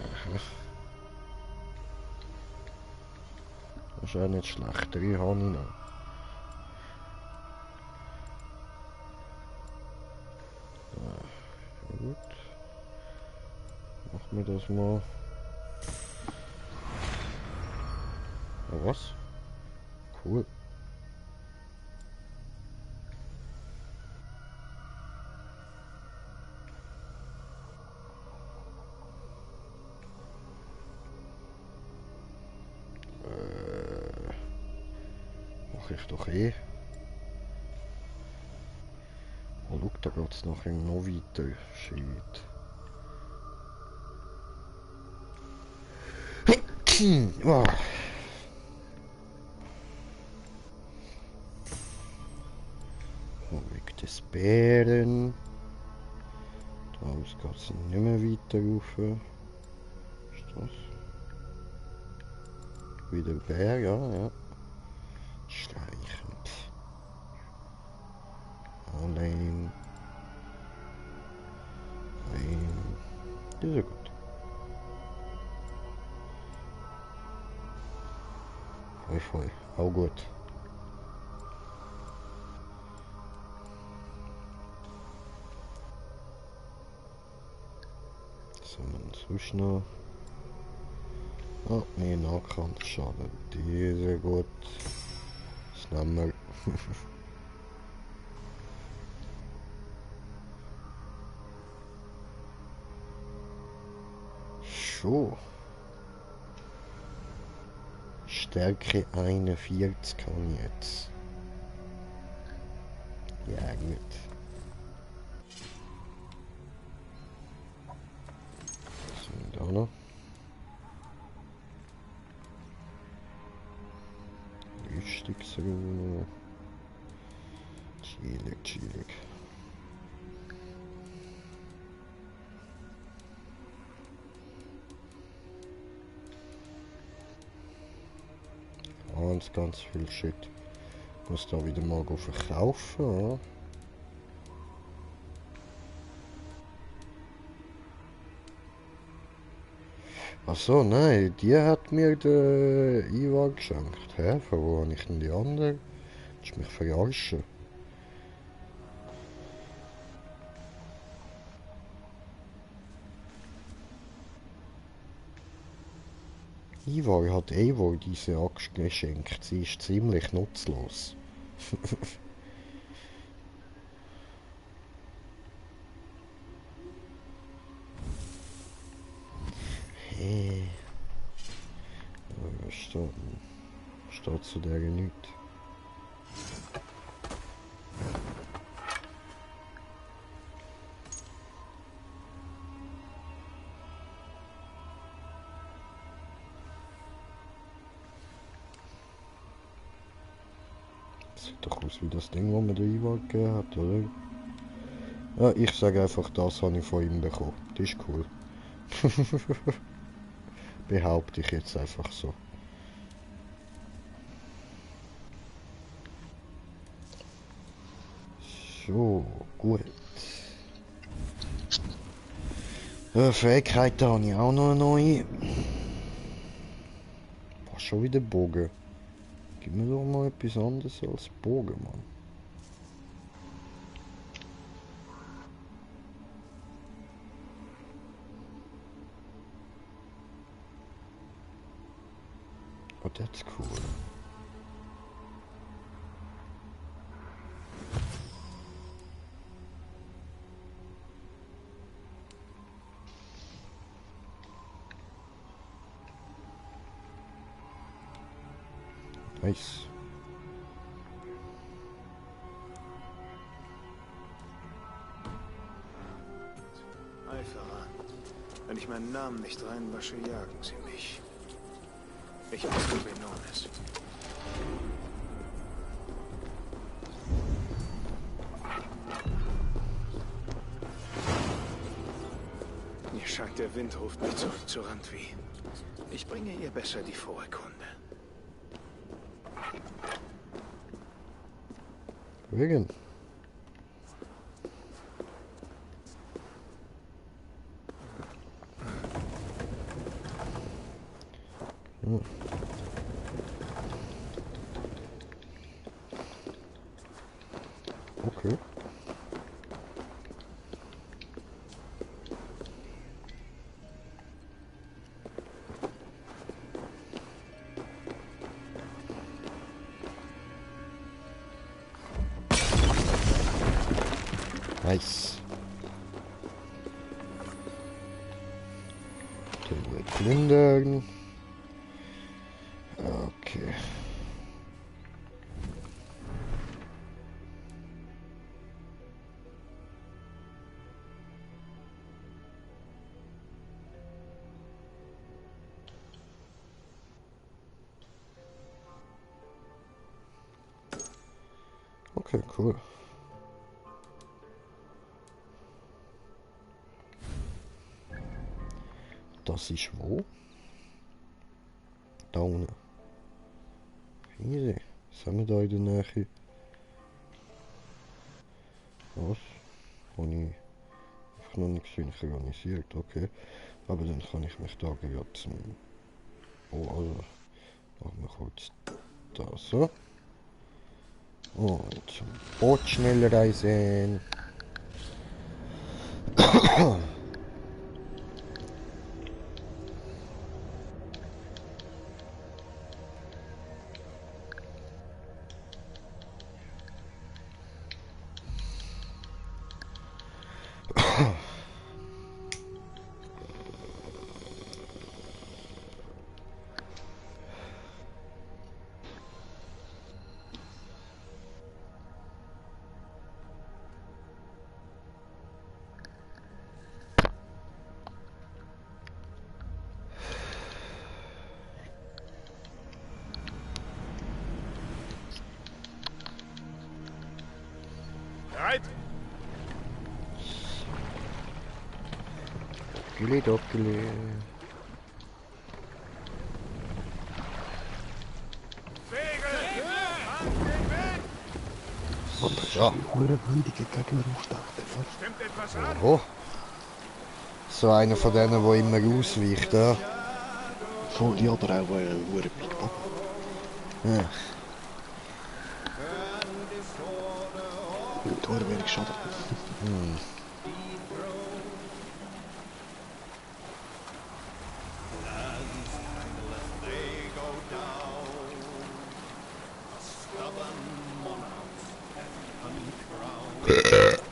Aha. Das ist auch nicht schlecht, 3 habe ich noch. Gut. Machen wir das mal. Oh, was? Cool. Mach ich doch eh. Oh, schau, da geht es nachher noch weiter. Shit. Oh. Oh, wegen des Bären. Da geht es nicht mehr weiter rauf. Ist das? Wieder Bär, ja. Schleichend. Allein. Das ist ja gut. Voll. Auch gut. So, sonst noch. Oh, nee, Nahkampfschaden. Die ist sehr gut. Das nehmen wir. Schon. Stärke 41 kann ich jetzt. Ja, gut. Was haben wir da noch? Rüstungsruhe. Chillig. Ganz viel Shit. Ich muss da wieder mal verkaufen. Ja. Achso, nein, die hat mir den Ivar geschenkt. Hä? Von wo habe ich denn die andere? Das ist mich verarschen. Ivar hat Eivor diese Axt geschenkt. Sie ist ziemlich nutzlos. Hey. Steht zu der nichts. sieht doch aus wie das Ding, das mir der Ivar gegeben hat, oder? Ja, ich sage einfach, das habe ich von ihm bekommen. Das ist cool. Behaupte ich jetzt einfach so. So, gut. Fähigkeiten habe ich auch noch eine neue. Was, schon wieder Bogen? Gib mir doch mal etwas anderes als Bogen, Mann. Oh, that's cool. Nice. Eiferer. Wenn ich meinen Namen nicht reinwasche, jagen sie mich. Ich bin Benones. Ihr scheint, der Wind ruft mich zurück zu Randvi. Ich bringe ihr besser die frohe Kunde. Wegen. Hm. Okay. Nice. Den wir plündern. Okay. Okay, cool. Das ist wo? Da unten. Easy. Was haben wir da in der Nähe? Was? Habe ich einfach noch nicht synchronisiert, okay. Aber dann kann ich mich da gerade zum... Oh, also... Machen wir kurz das so. Und zum Boot schnell reisen. Doppeli. Ja. Oh. So einer von denen, der immer ausweicht, ja. Voll die aber auch Big Pop. Ja. Mit hoher wenig Schaden. Hm.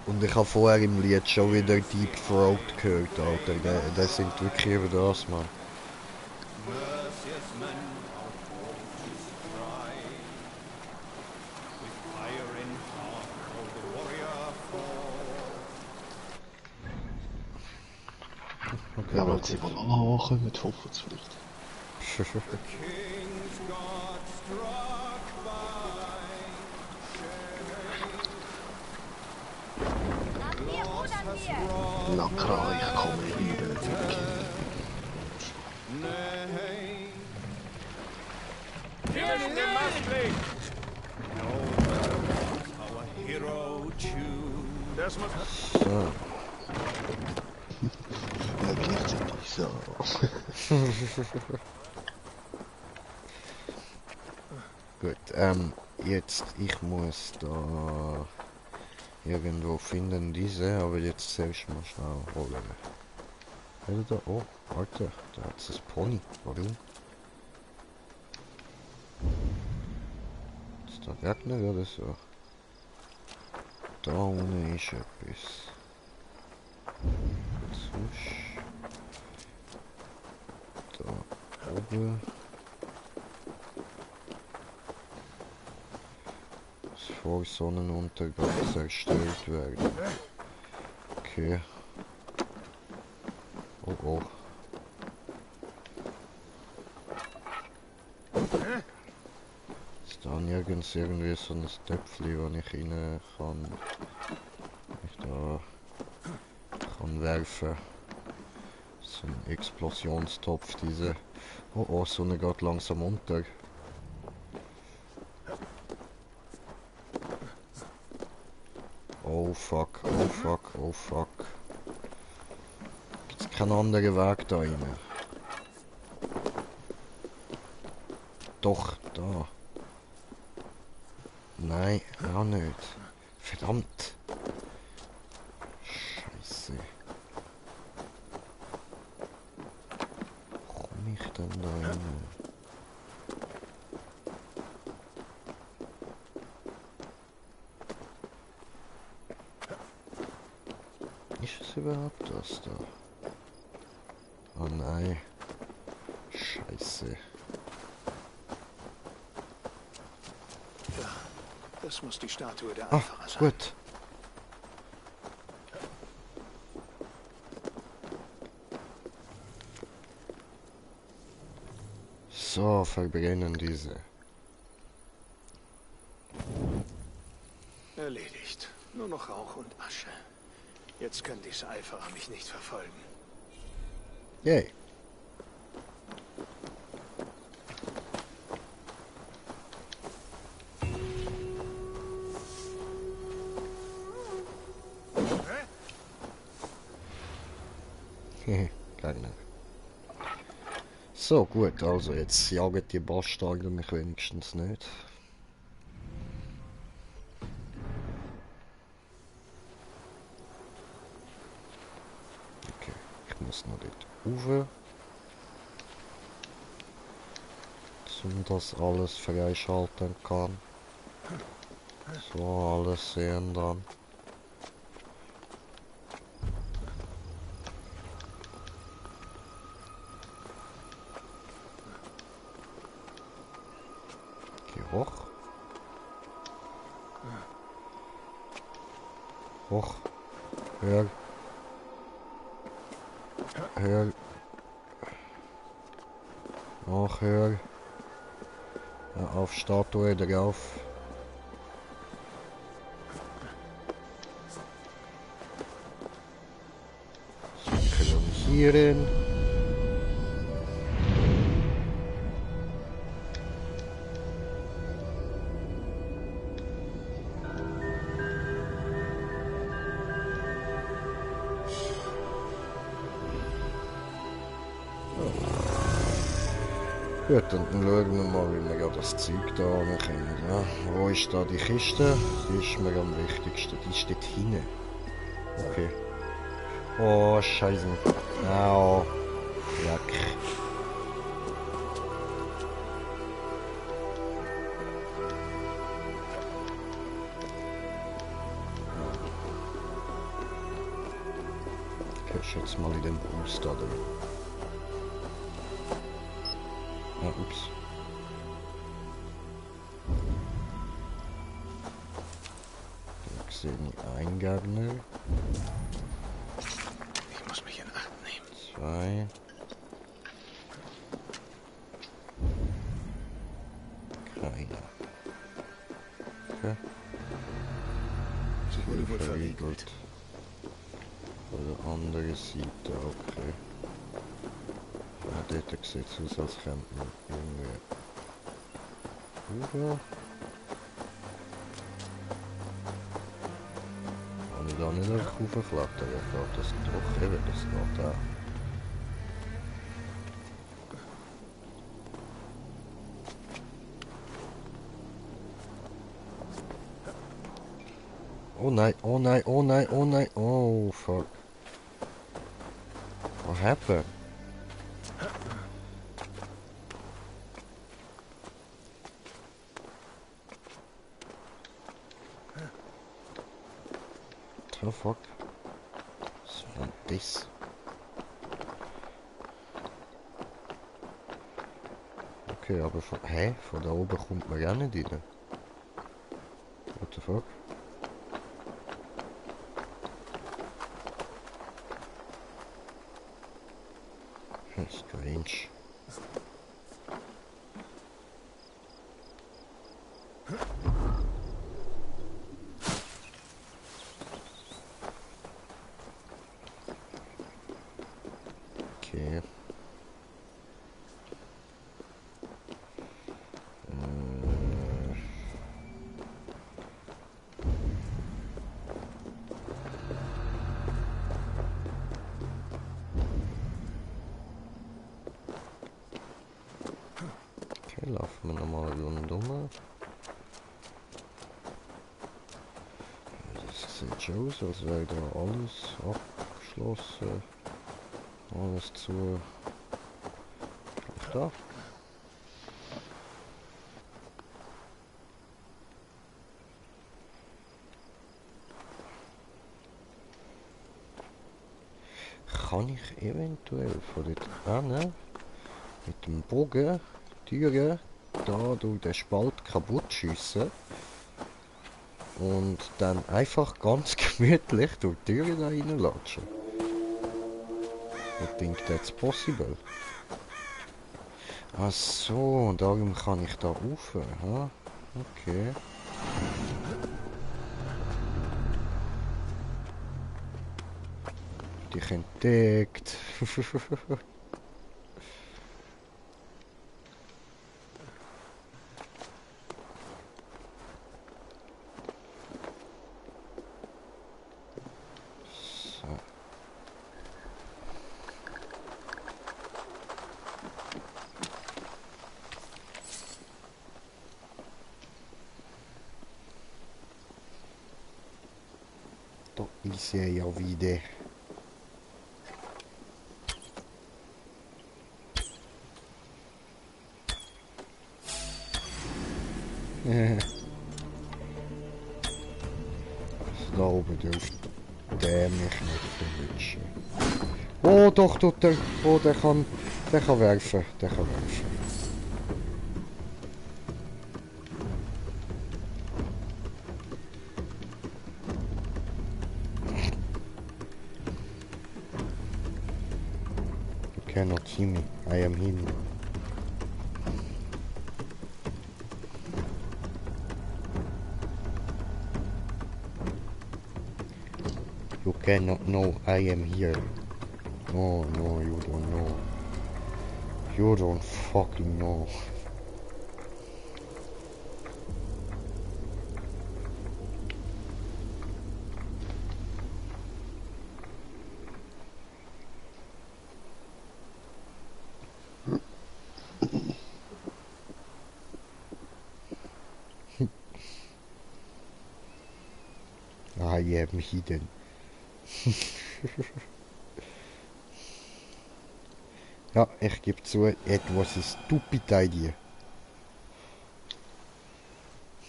Und ich habe vorher im Lied schon wieder Deep Throat gehört, Alter. Das sind wirklich über das, Mann. Okay, ja, weil sie von Allah kommen mit Vorfahrtspflicht. Na klar, ich komme wieder. Wir müssen den Mast legen. Das muss... So. Ja, gleichzeitig so. Gut, jetzt, ich muss da irgendwo finden diese, aber jetzt zuerst mal schnell holen. Da, oh, warte, da hat es ein Pony, warum? Ist da Gegner oder so? Da unten ist etwas. Sonst... Da oben... Vor Sonnenuntergang zerstört werden. Okay. Oh oh. Ist da nirgends irgendwie so ein Töpfchen, wo ich rein kann. Ich da kann werfen. So ein Explosionstopf, diese. Oh oh, Sonne geht langsam unter. Oh fuck, oh fuck, oh fuck. Gibt's keinen anderen Weg da rein? Doch, da. Nein, auch nicht. Verdammt. Scheiße. Wo komm ich denn da rein? Ist es überhaupt das da? Oh nein. Scheiße. Ja, das muss die Statue der Eiferer sein. Gut. So, verbrennen diese. Erledigt. Nur noch Rauch und Asche. Jetzt können diese Eiferer mich nicht verfolgen. Yay. Keiner. So, gut, also jetzt jagen die Bastarde mich wenigstens nicht. Okay, ich muss noch dort rauf. Um das alles freischalten kann. So, alles sehen dann. Hoch. Hoch. Höher. Höher. Noch höher. Ja, auf Statue drauf. Synchronisieren. Gut, dann schauen wir mal, wie wir das Zeug da ankommen. Ja, wo ist da die Kiste? Die ist mir am wichtigsten. Die steht hinten. Okay. Oh, Scheiße. Au. Jack. Okay, ich schätze mal in den Booster drin. Ah, ups. Da sehe ich einen Gegner. Ich muss mich in Acht nehmen. 2. Keiner. Okay. Sie wurde wohl verriegelt. Von der anderen Seite, okay. Ja, dort sieht es aus, als könnte man irgendwie... Rüber. Kann ich da nicht einfach raufklettern? Ja, geht das doch, eben, das geht auch. Oh nein, oh nein, oh nein, oh nein, oh fuck. What happened? Oh fuck. Was war das? Okay, aber von... Hä? Von da oben kommt man gar nicht rein. What the fuck? Strange. Okay. Okay, laufen wir nochmal rundum. Das sieht schon aus, als wäre da alles abgeschlossen. Alles zu. Auch da. Kann ich eventuell von dort an mit dem Bogen Türen da durch den Spalt kaputt schiessen und dann einfach ganz gemütlich durch die Türen da reinlatschen? I think that's possible. Ach so, und darum kann ich da rauf. Ha? Okay. Dich entdeckt. Da ist er ja wieder. Da oben dürfte der mich nicht verwünschen. Oh doch, tut er. Oh, der kann werfen. Der kann werfen. You cannot see me. I am him. You cannot know I am here. No, no, you don't know. You don't fucking know. I am hidden. Ja, ich gebe zu, it was a stupid idea.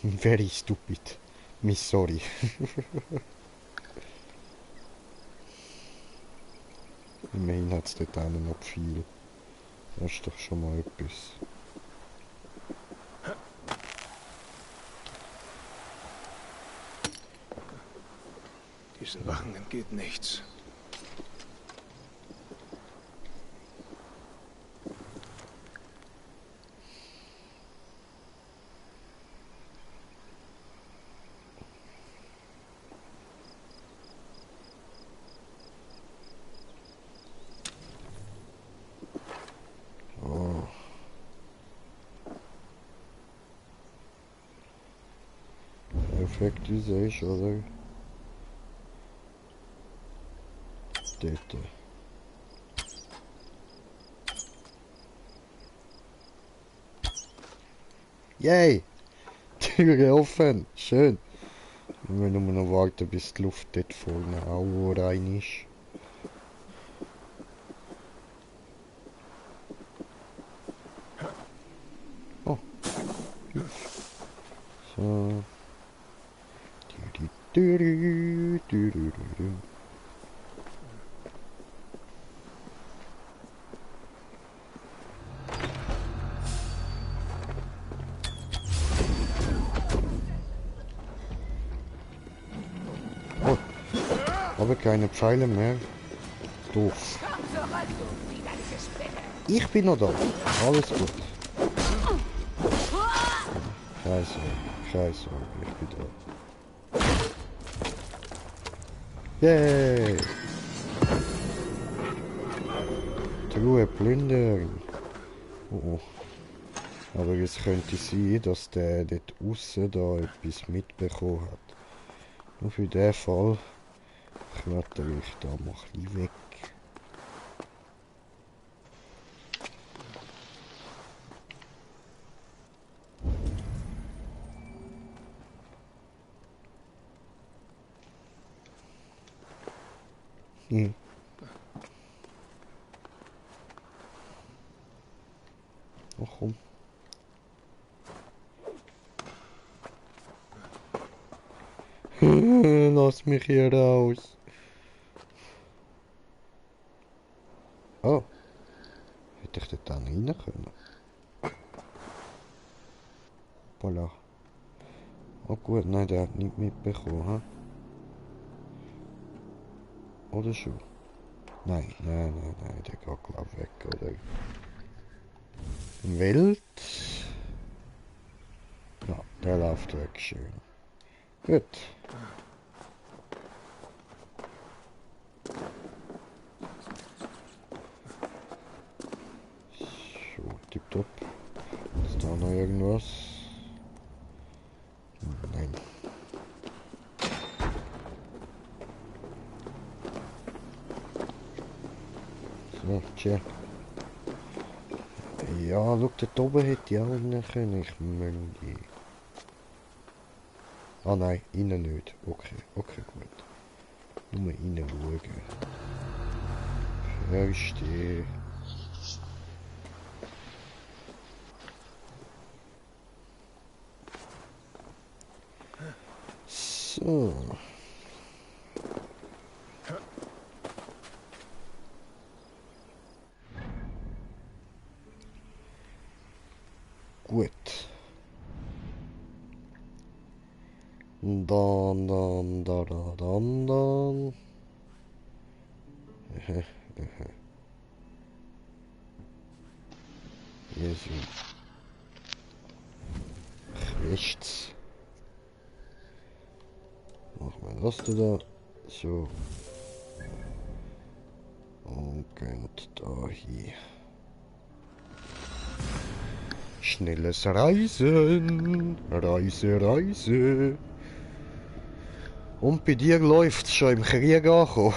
Very stupid. Me sorry. Immerhin hat es dort einen noch viel. Das ist doch schon mal etwas. Diesen Wachen entgeht nichts. perfekt wie sie ist, oder? Dort. Yay! Türe offen! Schön! Wir müssen nur noch warten, bis die Luft dort vorne auch rein ist. Oh. So. Oh, aber keine Pfeile mehr. Doof. Ich bin noch da. Alles gut. Scheiße, scheiße, ich bin da. Yay! Truhe plündern. Oh. Aber es könnte sein, dass der dort aussen da etwas mitbekommen hat. Nur für den Fall klettere ich da mal ein bisschen weg. Ach komm. Lass mich hier raus. Oh. Hätte ich dort dann rein können? Voilà. Oh gut, nein, der hat nicht mitbekommen, he? Oder schon? Nein, der geht glaub weg, oder? Wild. Ja, der läuft weg, schön. Gut. So, tipptopp. Ist da noch irgendwas? Nein. So, tja. Ja, schau, dort oben hätte ich auch rein können. Ich möchte. Ah nein, innen nicht. Okay, gut. Nur innen schauen. Verstehe. So. Gut. Dann. Jesu. Rechts. Machen wir das da. So. Und gehen da hier. Schnelles Reisen. Reise. Und bei dir läuft's schon im Krieg angekommen?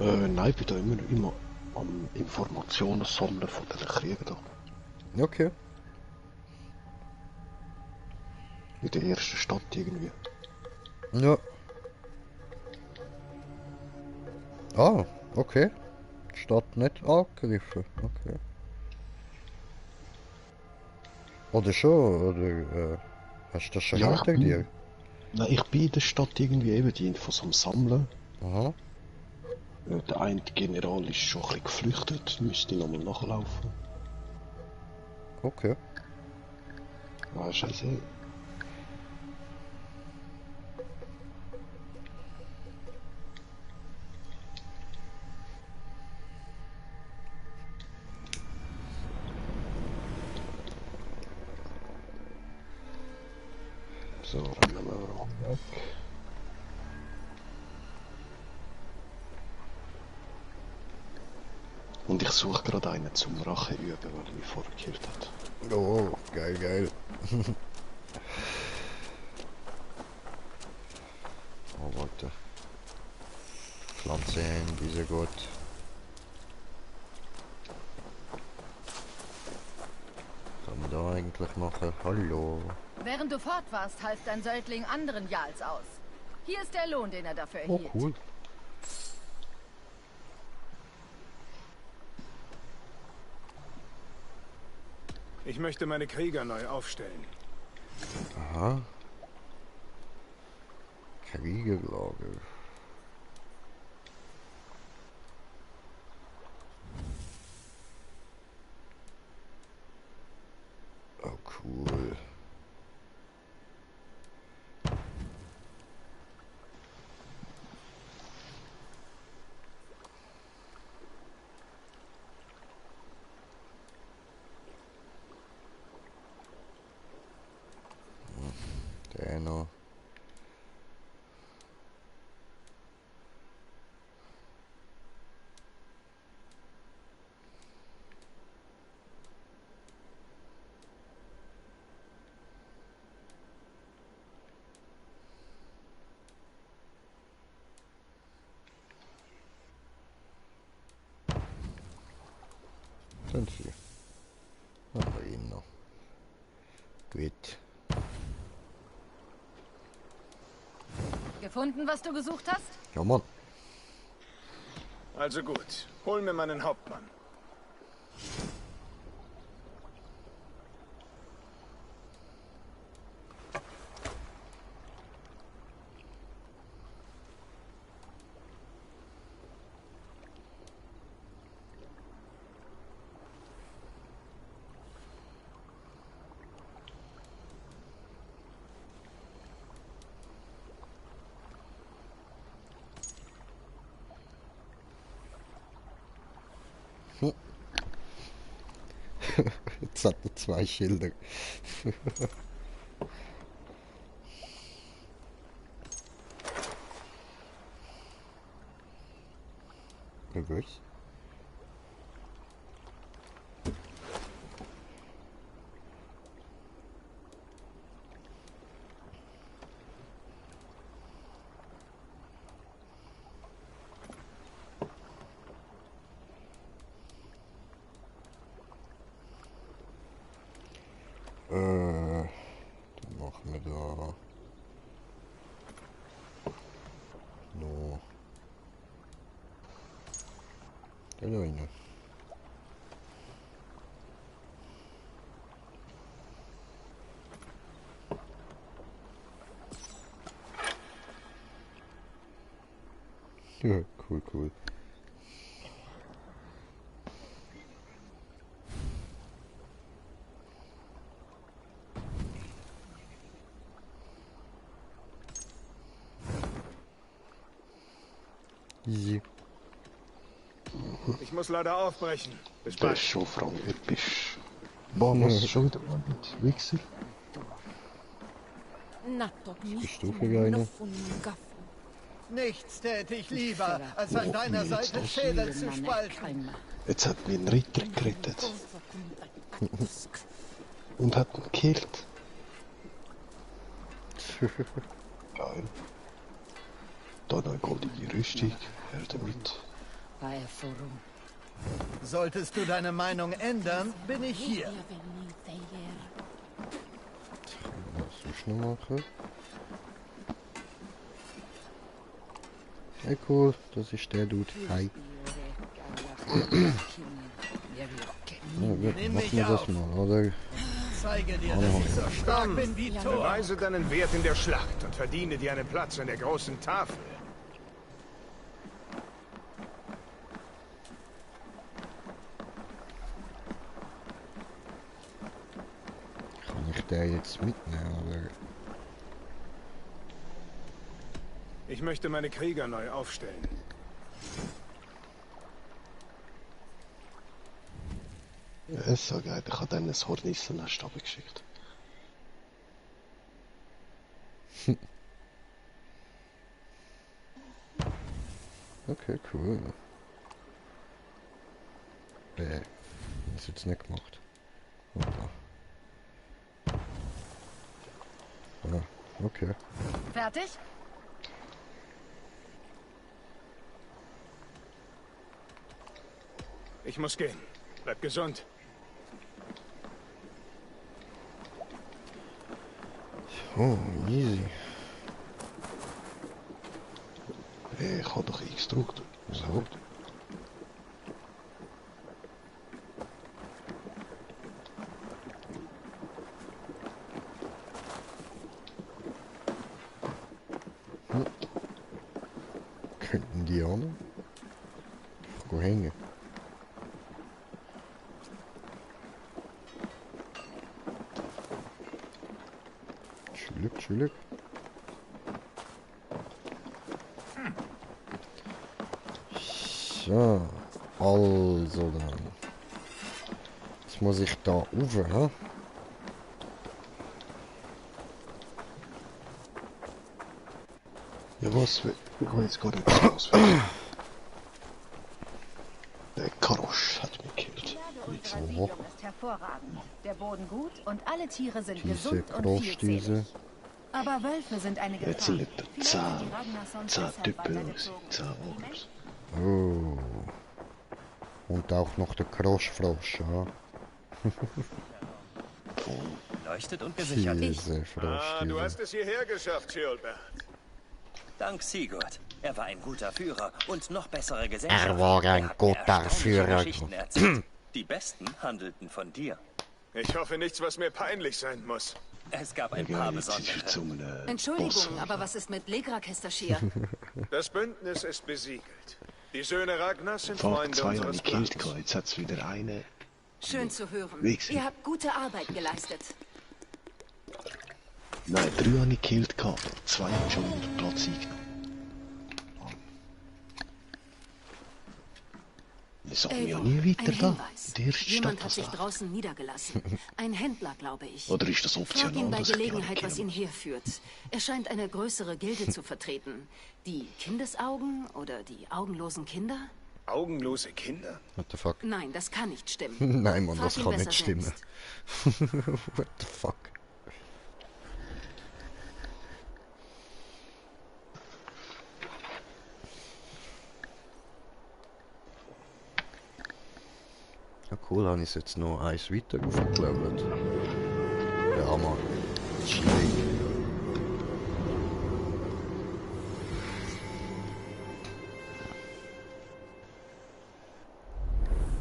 Nein, ich bin da immer am Informationen sammeln von den Kriegen da. Okay. In der ersten Stadt irgendwie. Ja. Ah, okay. Stadt nicht angegriffen. Okay. Oder schon, oder hast du das schon hinter dir? Nein, ich bin in der Stadt irgendwie eben die Infos am Sammeln. Aha. Der eine General ist schon ein bisschen geflüchtet, müsste nochmal nachlaufen. Okay. Ah, scheiße. So, rennen wir weg. Und ich suche gerade einen zum Rache üben, weil er mich vorher gekillt hat. Oh, geil. Pflanzen, diese gut. Was kann man da eigentlich machen? Hallo. Während du fort warst, half dein Söldling anderen Jarls aus. Hier ist der Lohn, den er dafür Oh, erhielt. cool. Ich möchte meine Krieger neu aufstellen. Aha. Kriegerlager. Oh, cool. Der noch. Sind sie. Aber ihn noch. Gut. Gefunden, was du gesucht hast? Ja, Mann. Also gut, hol mir meinen Hauptmann. Jetzt hat er 2 Schilder. Was? Dann machen wir da noch da rein. Ja, cool, cool. Easy. Ich muss leider aufbrechen. Bis Der bald. ist schon Frau, wer bist. Boah, was schon wieder mit Wichser? Bist du für eine? Nichts täte ich lieber, als an deiner Seite Schädel zu spalten. Jetzt hat mich ein Ritter gerettet. Und hat ihn gekillt. Geil. Da noch eine goldige Rüstung. Her damit. Solltest du deine Meinung ändern, bin ich hier. Was soll ich noch machen? Hey, cool, das ist der Dude. Hi. Ja, gut, machen wir das mal, oder? Zeige dir, dass ich so stark bin wie Thor. Beweise deinen Wert in der Schlacht und verdiene dir einen Platz an der großen Tafel. Kann ich den jetzt mitnehmen, oder? Ich möchte meine Krieger neu aufstellen. Ja, ist so geil. Ich habe dann ein Hornissennest geschickt. Okay, cool. Das jetzt nicht gemacht. Hoppla. Ah, okay. Fertig? Ich muss gehen. Bleib gesund. Oh, easy. Ich habe doch X gedrückt. So. Könnten die auch noch? Go hängen. Entschuldigung. So, also dann. Jetzt muss ich da rauf, hä? Ja, was? Ich kann jetzt gar nicht raus. Der Karosch hat mich gekillt. So. Ist hervorragend. Der Boden gut und alle Tiere sind gesund und vielzählig. Aber Wölfe sind eine Gefahr. Jetzt lebt er 10 Typen aus. 10 Ogres. Oh. Und auch noch der Kroschfrosch, ja. Leuchtet und gesichert. Du hast es hierher geschafft, Ceolbert. Dank Sigurd. Er war ein guter Führer und noch bessere Gesellschaft. Er war ein guter Führer. Die Besten handelten von dir. Ich hoffe nichts, was mir peinlich sein muss. Es gab ein paar besondere. Entschuldigung, aber was ist mit Legrakester-Schier? Das Bündnis ist besiegelt. Die Söhne Ragnars sind Vor Freunde 2 Jahren unseres gekillt, Plans. jetzt hat es wieder eine. Schön zu hören. Wechsel. Ihr habt gute Arbeit geleistet. Nein, 3 habe ich gekillt, 2 haben schon den Platz eingenommen. Ich sag mir ja nie weiter da. Der Jemand hat sich draußen niedergelassen. Ein Händler, glaube ich. Oder ist das Frag optional? ihn bei dass ich die Gelegenheit, alle was ihn herführt. Er scheint eine größere Gilde zu vertreten. Die Kindesaugen oder die augenlosen Kinder? Augenlose Kinder? What the fuck? Nein, das kann nicht stimmen. Nein, Mann, Frag das ihn kann besser nicht stimmen. selbst. What the fuck? Ja, cool, habe ich jetzt noch eins weiter aufgelevelt. Ja, Mann. Schräg.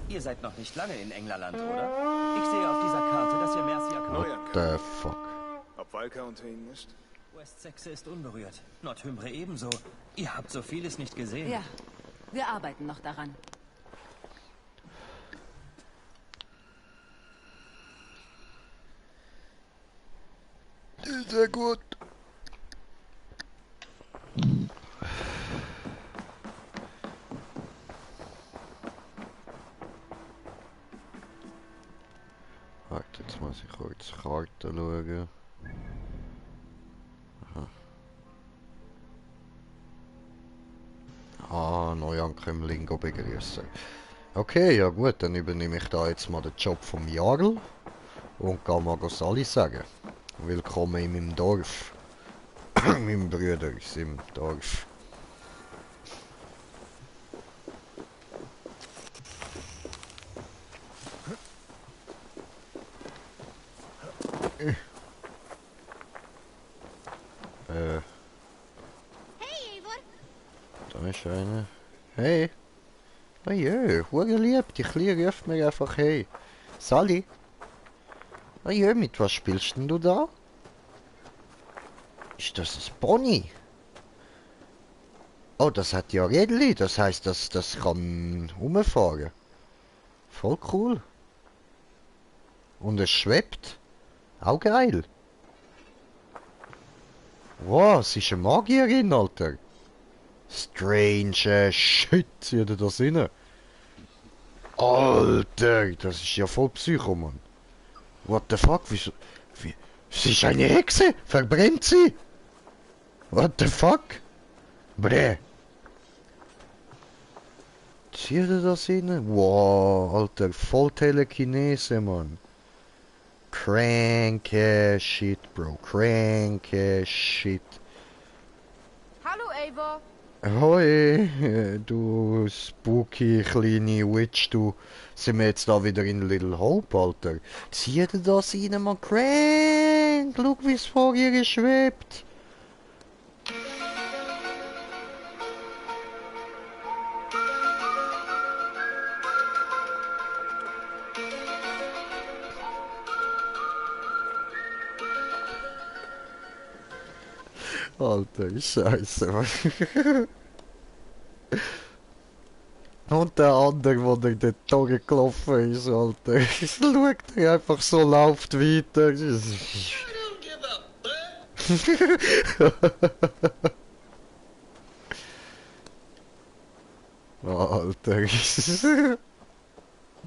Ihr seid noch nicht lange in Englerland, oder? Ich sehe auf dieser Karte, dass ihr Mercia What the fuck? Ob Valka unter ihnen ist? Westsexe ist unberührt. Nordhymbre ebenso. Ihr habt so vieles nicht gesehen. Ja, wir arbeiten noch daran. Sehr gut. Warte, jetzt muss ich kurz Karte schauen. Aha. Neuankömmlinge begrüßen. Okay, ja gut, dann übernehme ich da jetzt mal den Job vom Jarl und kann mal Sali sagen. Willkommen in meinem Dorf. Mein Bruder ist im Dorf. Hey, Eivor! Da ist einer. Hey! Oh je, hure lieb, die Kleine ruft mir einfach hey. Sally? Oh je, mit was spielst denn du da? Ist das ein Pony? Oh, das hat ja Rädchen, das heißt, das kann rumfahren. Voll cool. Und es schwebt. Auch geil. Wow, sie ist eine Magierin, Alter. Strange Shit, zieht ihr das rein? Alter, das ist ja voll Psycho, Mann. What the fuck, wieso... Sie ist eine Hexe, verbrennt sie? What the fuck? Bräh. Zieht ihr das rein? Wow, Alter, voll Telekinese, Mann. Cranke Shit, Bro. Cranke Shit. Hallo, Eivor. Hoi, du spooky kleine Witch, du. Sind wir jetzt da wieder in Little Hope, Alter? Zieh dir das rein, Mann. Crank! Schau, wie es vor ihr schwebt. Alter, Scheiße. Und der andere, der dort durchgelaufen ist, Alter. Schaut er einfach so, läuft weiter. Alter.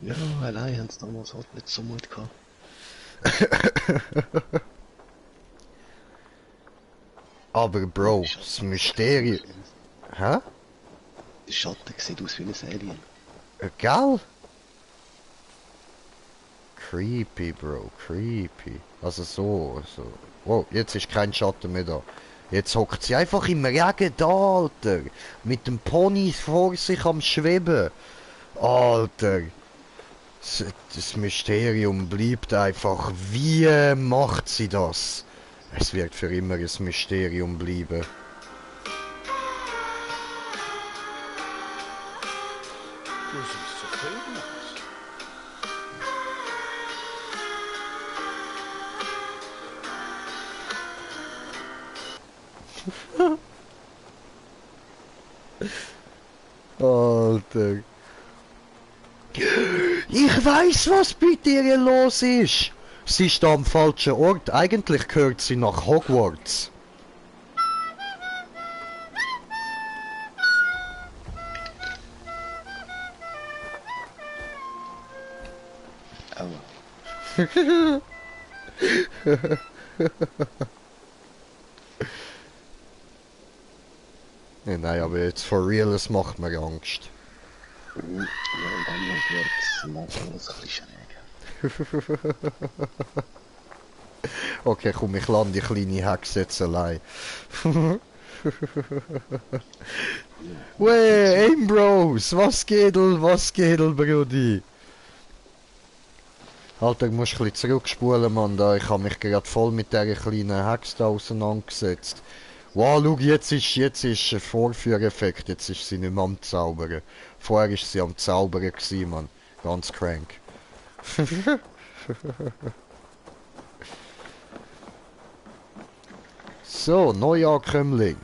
Ja, allein haben sie damals halt nicht so Mut gehabt. Aber Bro, das Mysterium... Hä? Der Schatten sieht aus wie ein Alien. Gell? Creepy, Bro, creepy. Also so. Wow, jetzt ist kein Schatten mehr da. Jetzt hockt sie einfach im Regen da, Alter. Mit dem Pony vor sich am Schweben. Alter. Das Mysterium bleibt einfach. Wie macht sie das? Es wird für immer ein Mysterium bleiben. Du siehst zufrieden aus. Alter. Ich weiß, was bei dir los ist. Sie ist da am falschen Ort. Eigentlich gehört sie nach Hogwarts. Aua. Ja, nein, aber jetzt for real, es macht mir Angst. Ja, und dann wird es manchmal ein bisschen schräg. Okay, komm, ich lande die kleine Hexe jetzt allein. Wey, Ambrose, was geht, Brudi? Alter, du musst ein bisschen zurückspulen, Mann, da. Ich habe mich gerade voll mit dieser kleinen Hexe da auseinandergesetzt. Wow, schau, jetzt ist ein Vorführeffekt, jetzt ist sie nicht mehr am Zaubern. Vorher war sie am Zaubern gewesen, Mann. Ganz crank. So, Neuankömmling.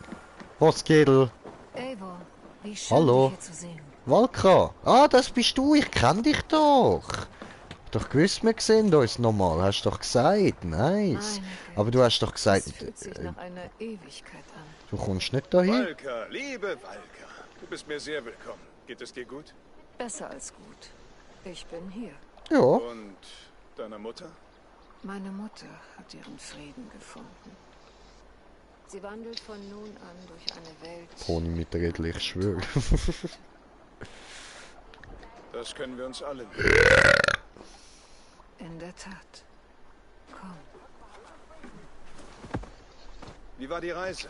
Was geht? Eivor, wie schön, hallo. dich hier zu sehen. Valka. Ah, das bist du, ich kenn dich doch. Doch gewusst, wir sehen uns nochmal, hast du doch gesagt. Nice. Aber du hast doch gesagt... Das fühlt sich nach einer Ewigkeit an. Du kommst nicht dahin? Valka, liebe Valka. Du bist mir sehr willkommen. Geht es dir gut? Besser als gut. Ich bin hier. Ja. Und deine Mutter? Meine Mutter hat ihren Frieden gefunden. Sie wandelt von nun an durch eine Welt... Ohne mitreden, ich schwöre. Das können wir uns alle nehmen. In der Tat. Komm. Wie war die Reise?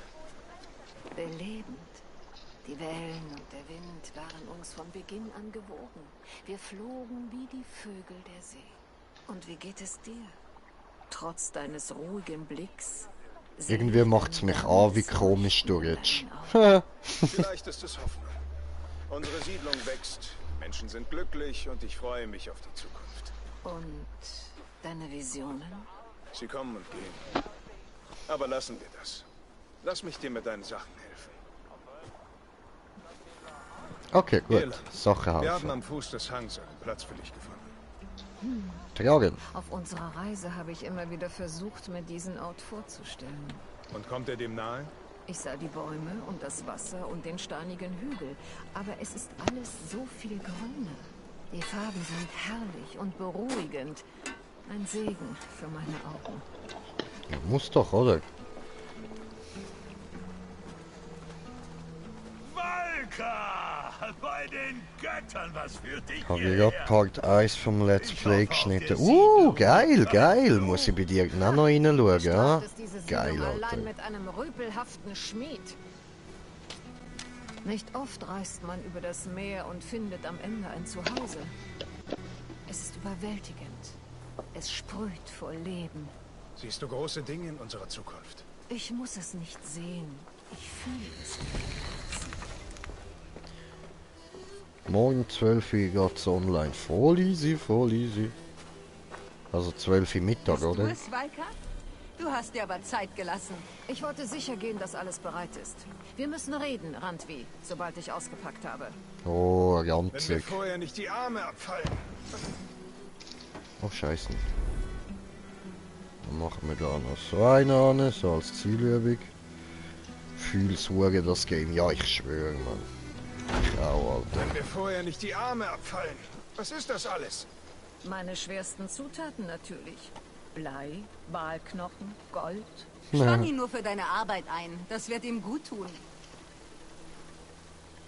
Belebend. Die Wellen und der Wind waren uns von Beginn an gewogen. Wir flogen wie die Vögel der See. Und wie geht es dir? Trotz deines ruhigen Blicks... Irgendwie macht's mich an, wie komisch du jetzt. Vielleicht ist es Hoffnung. Unsere Siedlung wächst, Menschen sind glücklich und ich freue mich auf die Zukunft. Und deine Visionen? Sie kommen und gehen. Aber lassen wir das. Lass mich dir mit deinen Sachen helfen. Okay, gut. Irland. Sache Wir haben helfen. am Fuß des Hangs einen Platz für dich gefunden. Tragen. Auf unserer Reise habe ich immer wieder versucht, mir diesen Ort vorzustellen. Und kommt er dem nahe? Ich sah die Bäume und das Wasser und den steinigen Hügel, aber es ist alles so viel grüner. Die Farben sind herrlich und beruhigend. Ein Segen für meine Augen. Ja, muss doch, oder? Valka! Bei den Göttern, was für dich Habe ich gerade Part 1 vom Let's Play geschnitten. Geil, geil. Muss ich bei dir auch noch reinschauen, ja? Geil, Alter. Allein mit einem rüpelhaften Schmied. Nicht oft reist man über das Meer und findet am Ende ein Zuhause. Es ist überwältigend. Es sprüht vor Leben. Siehst du große Dinge in unserer Zukunft? Ich muss es nicht sehen. Ich fühle es. Morgen 12 Uhr geht's online. Voll easy, voll easy. Also 12 Uhr Mittag, oder? Du es, Valka? Du hast dir aber Zeit gelassen. Ich wollte sicher gehen, dass alles bereit ist. Wir müssen reden, Randvi, sobald ich ausgepackt habe. Oh, Wenn mir ranzig. vorher nicht die Arme abfallen. Oh, scheiße. Dann machen wir da noch so eine an, so als Zielübung. Fühl's Hure, das Game. Ja, ich schwöre, Mann. Ich auch, Alter. Wenn mir vorher nicht die Arme abfallen. Was ist das alles? Meine schwersten Zutaten natürlich. Blei, Walknochen, Gold. Spann ihn nur für deine Arbeit ein. Das wird ihm gut tun.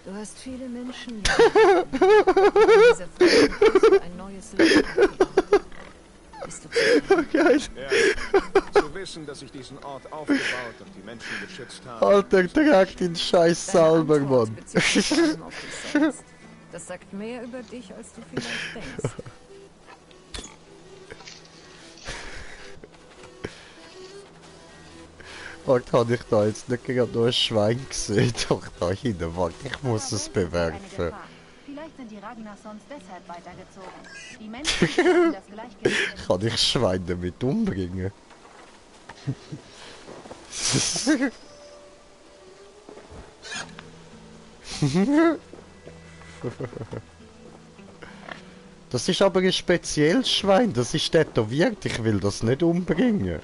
Du hast viele Menschen lieb. Diese Frauen ein neues Leben. Bist du geil? Ja. Zu wissen, dass ich diesen Ort aufgebaut und die Menschen geschützt habe. Alter, tragt den Scheiß Salber, Mann. Das sagt mehr über dich, als du vielleicht denkst. Warte, habe ich da jetzt nicht gerade noch ein Schwein gesehen? Doch, da hinten, warte, ich muss es bewerfen. Vielleicht sind die Ragnarsons deshalb weitergezogen. Die Menschen schaffen das Gleichgewicht. Kann ich Schwein damit umbringen? Das ist aber ein spezielles Schwein, das ist tätowiert, ich will das nicht umbringen.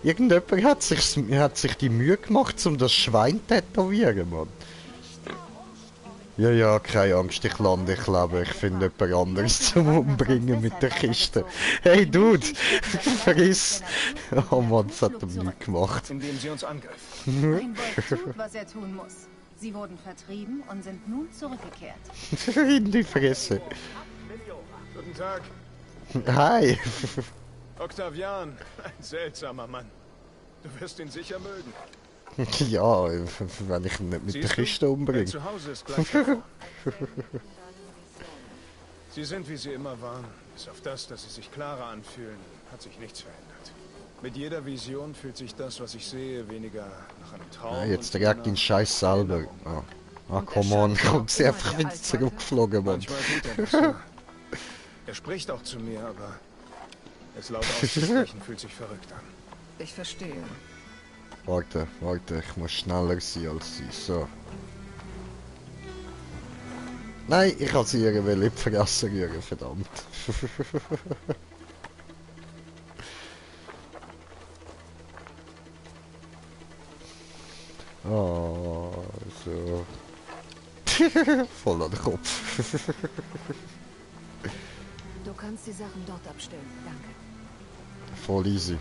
Irgendjemand hat sich die Mühe gemacht, um das Schwein zu tätowieren, Mann. Ja, ja, keine Angst, ich lande, ich lebe. Ich finde jemand anderes zum Umbringen mit der Kiste. Hey, Dude! Friss! Oh Mann, das hat er nicht gemacht. Indem sie uns angreifen. Ein Wolf tut, was er tun muss. Sie wurden vertrieben und sind nun zurückgekehrt. In die Fresse. Guten Tag. Hi! Octavian, ein seltsamer Mann. Du wirst ihn sicher mögen. Ja, wenn ich ihn nicht mit der Kiste umbringe. Zu Hause ist gleich davor. Sie sind, wie sie immer waren. Bis auf das, dass sie sich klarer anfühlen, hat sich nichts verändert. Mit jeder Vision fühlt sich das, was ich sehe, weniger nach einem Traum. Ah, jetzt direkt den Scheiß selber. Ah, come on, kommt sie einfach wieder zurückgeflogen, Mann. Manchmal tut er das, ja. Er spricht auch zu mir, aber es laut auszusprechen fühlt sich verrückt an. Ich verstehe. Warte, ich muss schneller sein als sie. So. Nein, ich kann sie irgendwie vergessen rühren, verdammt. Oh, so. Voll an den Kopf. Du kannst die Sachen dort abstellen, danke. Voll easy.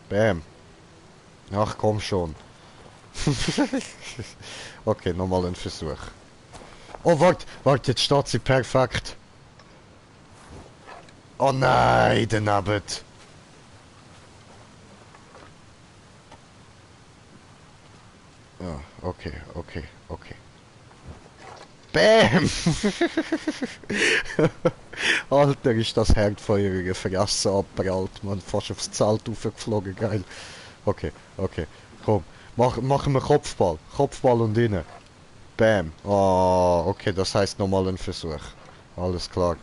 Bam. Ach komm schon. Okay, nochmal ein Versuch. Oh, warte, jetzt steht sie perfekt. Oh nein, daneben. Ah, okay. Bam! Alter, ist das Herdfeuer vergessen abprallt, man, fast aufs Zelt raufgeflogen, geil. Okay, komm, machen wir Kopfball und innen. Bam. Oh, okay, das heißt nochmal ein Versuch. Alles klar.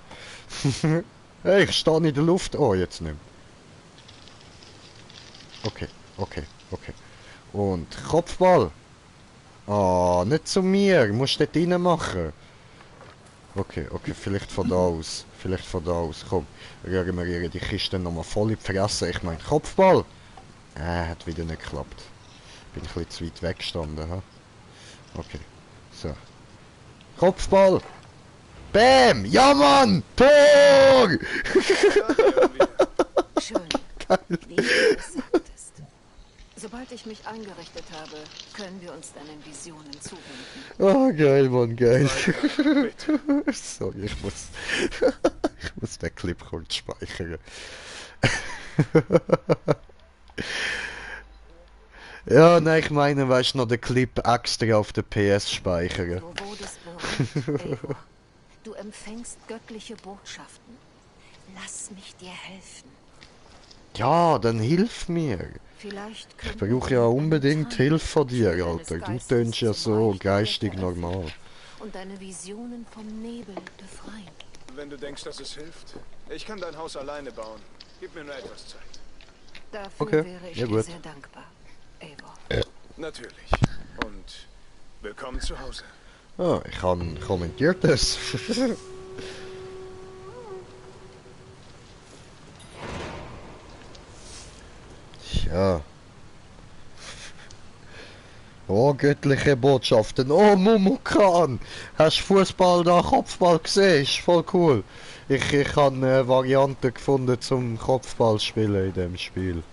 Hey, ich stehe in der Luft. Oh, jetzt nicht mehr. Okay. Und Kopfball. Oh, nicht zu mir. Du musst dort rein machen. Okay, vielleicht von da aus. Komm, rühren wir ihr die Kiste nochmal voll in die Fresse. Ich meine, Kopfball. Hat wieder nicht geklappt. Bin ein bisschen zu weit weggestanden, ha? Okay, so. Kopfball! Bam! Ja, Mann! Tor! Schön. Geil. Wie du es sagtest. Sobald ich mich eingerichtet habe, können wir uns deinen Visionen zuwenden. Oh, geil, Mann, geil. Sorry, ich muss den Clip kurz speichern. Ja, nein, ich meine, weißt du noch, den Clip extra auf der PS speichern. Du wurdest beruhigt, Eivor. Du empfängst göttliche Botschaften. Lass mich dir helfen. Ja, dann hilf mir. Vielleicht Ich brauche ja unbedingt Hilfe von dir, Alter. Du tönst ja so geistig normal. Und deine Visionen vom Nebel befreien. Wenn du denkst, dass es hilft, ich kann dein Haus alleine bauen. Gib mir nur etwas Zeit. Dafür wäre ich dir sehr dankbar, Eivor. Natürlich. Und willkommen zu Hause. Ah, ich habe kommentiert das. Ja. Oh, göttliche Botschaften. Oh, Mumukan. Hast du Fußball da Kopfball gesehen? Ist voll cool. Ich habe eine Variante gefunden zum Kopfball spielen in dem Spiel.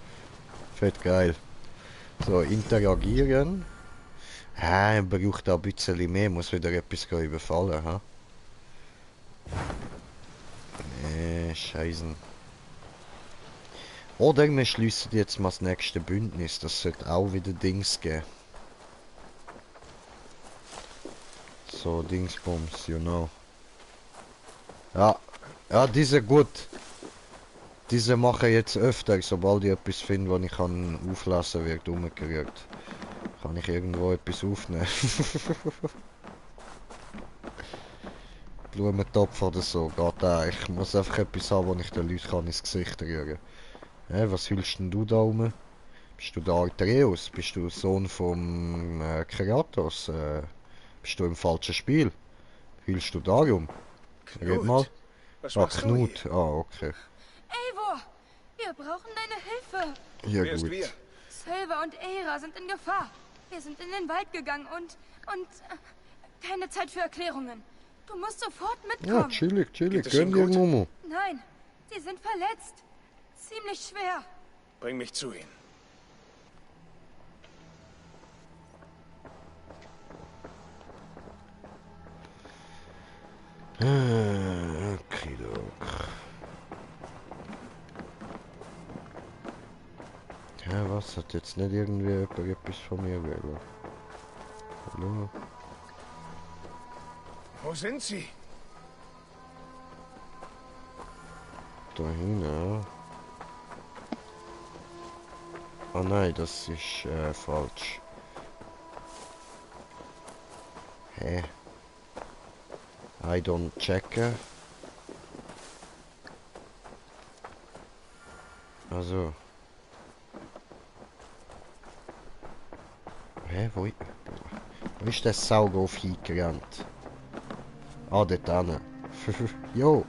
Fett geil. So, interagieren. Ich braucht da ein bisschen mehr. Muss wieder etwas überfallen, ha? Nee, Scheißen. Oder wir schließen jetzt mal das nächste Bündnis. Das sollte auch wieder Dings geben. So, Dingsbums, you know. Ja, ja, diese gut. Diese mache ich jetzt öfter, sobald ich etwas finde, was ich kann auflassen wird, umgekehrt. Kann ich irgendwo etwas aufnehmen. Blumentopf oder so, geht auch. Ich muss einfach etwas haben, wo ich den Leuten ins Gesicht rühren kann. Was hüllst denn du da rum? Bist du der Atreus? Bist du Sohn vom Kratos? Bist du im falschen Spiel? Hüllst du darum? Red mal. Knut. Ah, okay. Eivor, wir brauchen deine Hilfe. Ja, gut. Sylva und Eira sind in Gefahr. Wir sind in den Wald gegangen und keine Zeit für Erklärungen. Du musst sofort mitkommen. Ja, chillig. Gönn dir, Momo. Nein, sie sind verletzt. Ziemlich schwer. Bring mich zu ihnen. Okay, ja, was hat jetzt nicht irgendwie etwas von mir wollen? Hallo? Wo sind sie? Da hinten. Oh nein, das ist falsch. Hä? I don't checken. Also. Hä, wo ist der Saugauf hingerannt? Ah, dort hinten. Jo.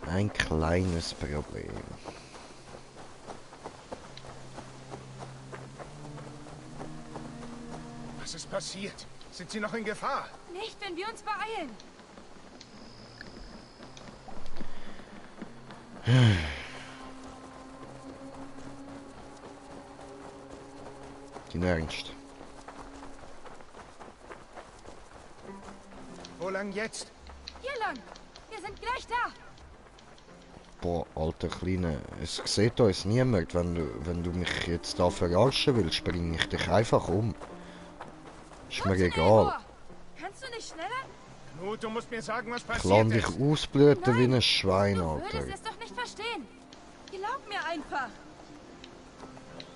Ein kleines Problem. Was ist passiert? Sind sie noch in Gefahr? Nicht, wenn wir uns beeilen. In Ernst. Wo lang jetzt? Hier lang. Wir sind gleich da. Boah, alter Kleine, es sieht uns niemand. Wenn du mich jetzt da verarschen willst, springe ich dich einfach um. Ist mir egal. Kannst du nicht schneller? Knut, du musst mir sagen, was Ich passiert lass dich ausbluten wie ein Schwein, Alter. Du würdest es doch nicht verstehen. Glaub mir einfach.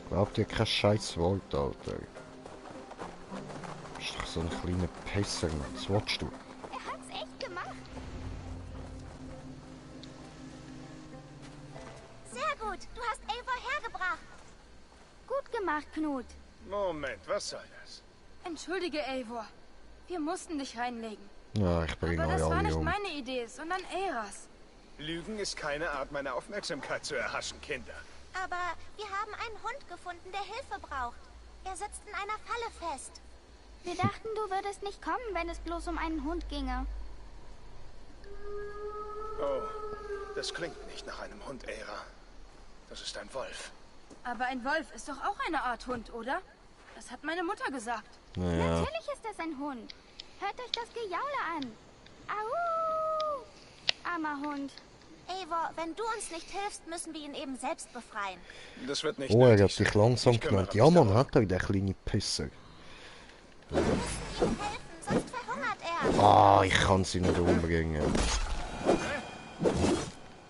Glaub dir kein scheiß Wort, Alter. Bist doch so ein kleiner Pisser, was willst du? Er hat's echt gemacht. Sehr gut, du hast Eivor hergebracht. Gut gemacht, Knut. Moment, was soll das? Entschuldige, Eivor. Wir mussten dich reinlegen. Ja, ich bringe Aber euch das war alle nicht um. meine Idee, sondern Eiras. Lügen ist keine Art, meine Aufmerksamkeit zu erhaschen, Kinder. Aber wir haben einen Hund gefunden, der Hilfe braucht. Er sitzt in einer Falle fest. Wir dachten, du würdest nicht kommen, wenn es bloß um einen Hund ginge. Oh, das klingt nicht nach einem Hund, Eira. Das ist ein Wolf. Aber ein Wolf ist doch auch eine Art Hund, oder? Das hat meine Mutter gesagt. Naja. Natürlich ist das ein Hund. Hört euch das Gejaule an. Au! Armer Hund. Eivor, wenn du uns nicht hilfst, müssen wir ihn eben selbst befreien. Das wird nicht Oh, er nötig hat sich langsam genannt. Ja, man hat er, der kleine Pisser. Helfen, sonst verhungert er. Ah, ich kann sie nicht umbringen.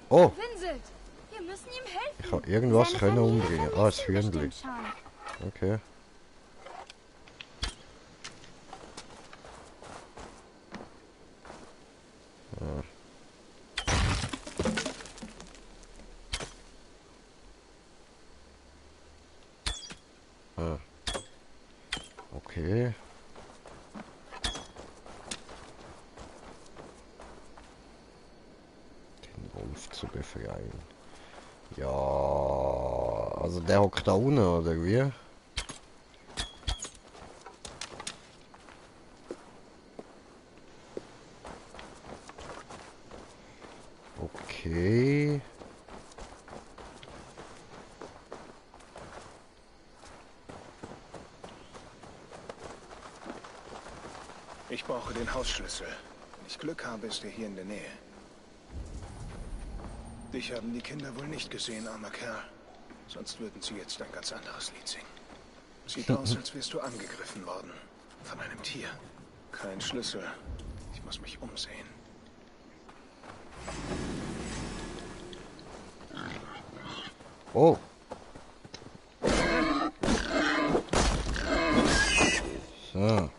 Oh, Winselt, wir müssen ihm helfen. ich habe irgendwas können umbringen. Ah, das Hühnli. Okay. Ah. Ah. Okay. Den Wolf zu befreien. Ja, also der hockt da unten, oder wie? Okay. Ich brauche den Hausschlüssel. Wenn ich Glück habe, ist er hier in der Nähe. Dich haben die Kinder wohl nicht gesehen, armer Kerl. Sonst würden sie jetzt ein ganz anderes Lied singen. Sieht aus, als wärst du angegriffen worden. Von einem Tier. Kein Schlüssel. Ich muss mich umsehen. Oh. So.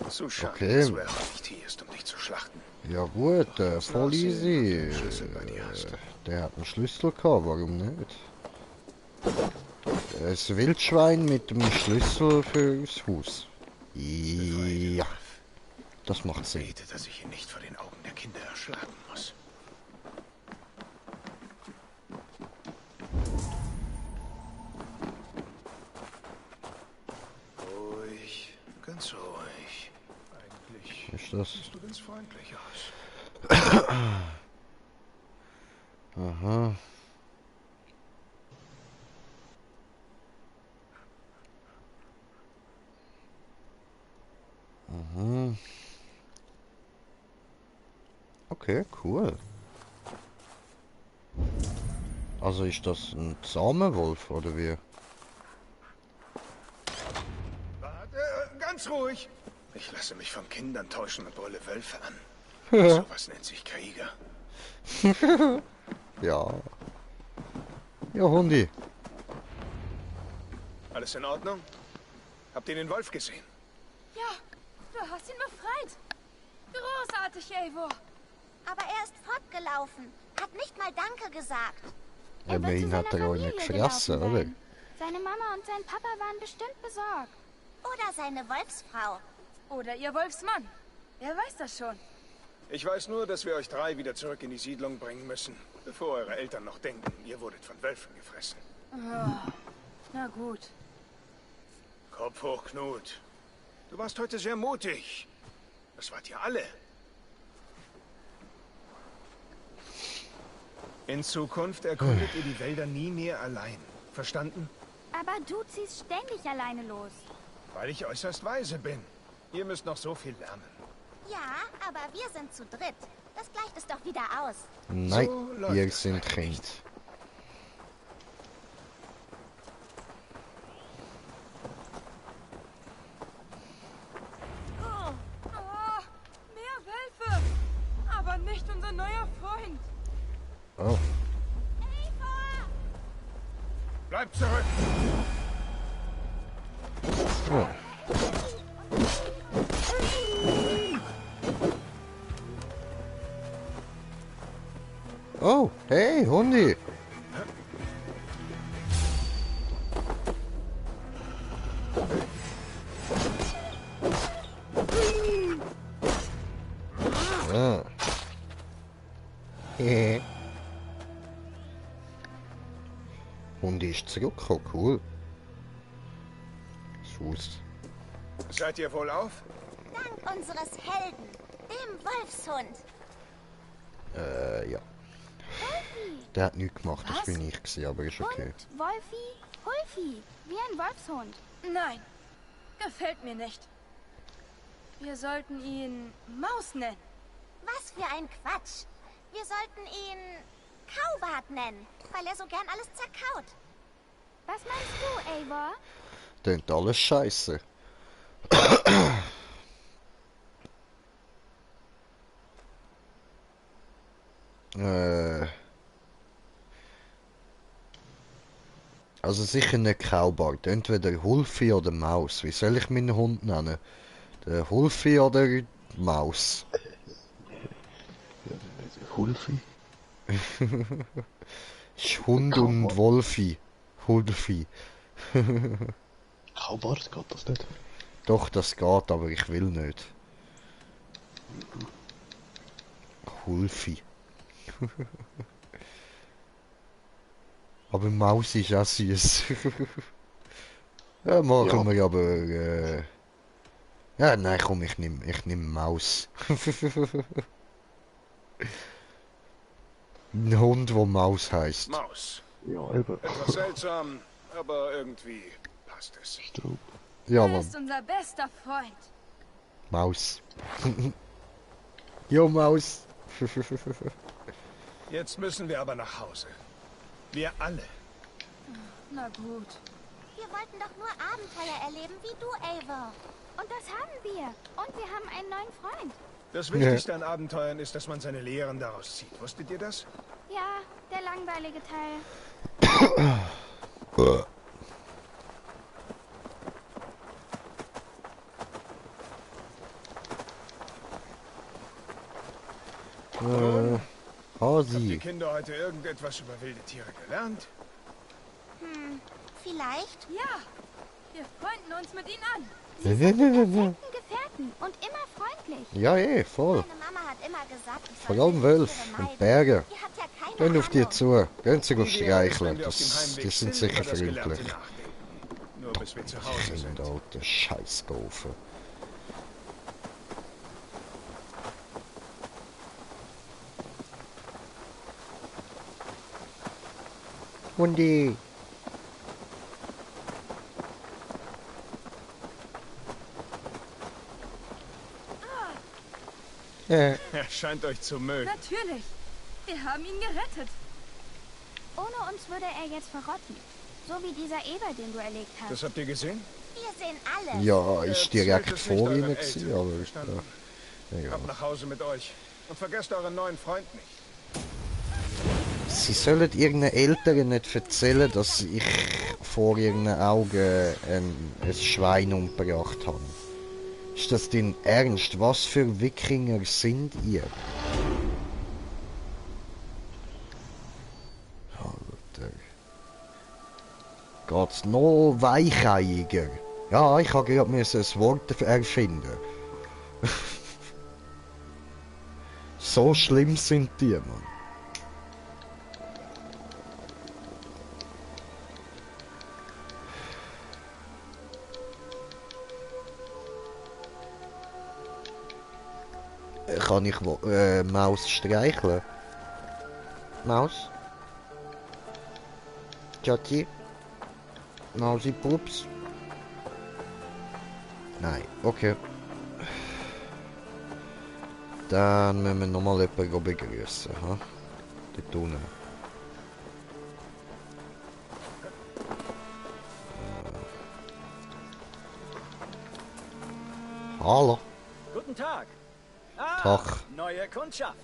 So schade, Okay. dass Ralph nicht hier ist, um dich zu schlachten. Ja gut, voll easy. Schlüssel bei dir hast. Der hat einen Schlüssel gehabt, warum nicht? Das Wildschwein mit dem Schlüssel fürs Haus. Ja. Das macht Sinn. Bete, dass ich ihn nicht vor den Augen der Kinder erschlagen muss. Ruhig, ganz ruhig. Eigentlich Ist das? siehst du ganz freundlich aus. Aha. Aha. Okay, cool. Also ist das ein Samenwolf oder wie? Ganz ruhig. Ich lasse mich von Kindern täuschen und brülle Wölfe an. Sowas nennt sich Krieger. Ja. Ja, Hundi. Alles in Ordnung? Habt ihr den Wolf gesehen? Ja, du hast ihn befreit. Großartig, Eivor. Aber er ist fortgelaufen. Hat nicht mal Danke gesagt. Ja, immerhin hat er auch nicht gefressen, oder? Seine Mama und sein Papa waren bestimmt besorgt. Oder seine Wolfsfrau. Oder ihr Wolfsmann. Wer weiß das schon. Ich weiß nur, dass wir euch 3 wieder zurück in die Siedlung bringen müssen, bevor eure Eltern noch denken, ihr wurdet von Wölfen gefressen. Oh, na gut. Kopf hoch, Knut. Du warst heute sehr mutig. Das wart ihr alle. In Zukunft erkundet ihr die Wälder nie mehr allein. Verstanden? Aber du ziehst ständig alleine los. Weil ich äußerst weise bin. Ihr müsst noch so viel lernen. Ja, aber wir sind zu dritt. Das gleicht es doch wieder aus. Nein, So läuft ihr es sind leider Kind. nicht. Oh, mehr Wölfe. Aber nicht unser neuer Freund. Oh. Bleibt zurück! Oh. Oh, hey, Hundi. Ah. Hundi ist zurückgekommen, cool. Sus. Seid ihr wohl auf? Dank unseres Helden, dem Wolfshund. Ja. Der hat nichts gemacht, das bin ich gewesen, aber ist okay. Hund, Wolfi, Hulfi, wie ein Wolfshund. Nein, gefällt mir nicht. Wir sollten ihn Maus nennen. Was für ein Quatsch. Wir sollten ihn Kaubart nennen, weil er so gern alles zerkaut. Was meinst du, Eivor? Klingt alles scheiße. Also sicher nicht Kaubart. Entweder Hulfi oder Maus. Wie soll ich meinen Hund nennen? Der Hulfi oder Maus? Hulfi? Hund und Wolfi. Hulfi. Kaubart geht das nicht? Doch, das geht, aber ich will nicht. Hulfi. Aber Maus ist auch süß. Ja, machen wir aber... Ja, nein, komm, ich nehm Maus. Ein Hund, der Maus heißt. Maus. Ja, eben. Etwas seltsam, aber irgendwie passt es. Ja, Er Mann. ist unser bester Freund. Maus. Jo, Maus. Jetzt müssen wir aber nach Hause. Wir alle. Na gut. Wir wollten doch nur Abenteuer erleben, wie du, Eivor. Und das haben wir. Und wir haben einen neuen Freund. Das Wichtigste an Abenteuern ist, dass man seine Lehren daraus zieht. Wusstet ihr das? Ja, der langweilige Teil. Habt die Hasi. Kinder heute irgendetwas über wilde Tiere gelernt? Vielleicht? Ja. Wir freunden uns mit ihnen an. Gefährten und immer freundlich. Ja, voll. Meine Mama hat immer gesagt, ich Vor soll allem wilde Wölfe Tiere und meiden. Berge. Die hat ja keine Gehen auf die Ahnung. zu. Gehen sie Wie wäre es, streicheln. wenn wir auf dem Heimweg Die sind still sicher über das Gelernte freundlich. nachdenken? Nur bis wir zu Hause sind. Kinder, alter Scheißgaufen. Hundi. Er scheint euch zu mögen. Natürlich. Wir haben ihn gerettet. Ohne uns würde er jetzt verrotten. So wie dieser Eber, den du erlegt hast. Das habt ihr gesehen? Wir sehen alles. Ja, ist direkt Erzählt es nicht vor euren ihnen Eltern, gewesen, aber... verstanden? Ja, egal. Kommt nach Hause mit euch. Und vergesst euren neuen Freund nicht. Sie sollen ihren Eltern nicht erzählen, dass ich vor ihren Augen ein Schwein umgebracht habe. Ist das denn ernst? Was für Wikinger sind ihr? Alter. Geht's noch weicheiiger? Ja, ich habe gerade ein Wort erfinden. So schlimm sind die, Mann. Kann ich Maus streicheln? Maus? Tjati? Mausi-Pups? Nein, okay. Dann müssen wir nochmal jemanden begrüßen. Ha? Dort unten. Hallo. Guten Tag. Tag. Neue Kundschaft.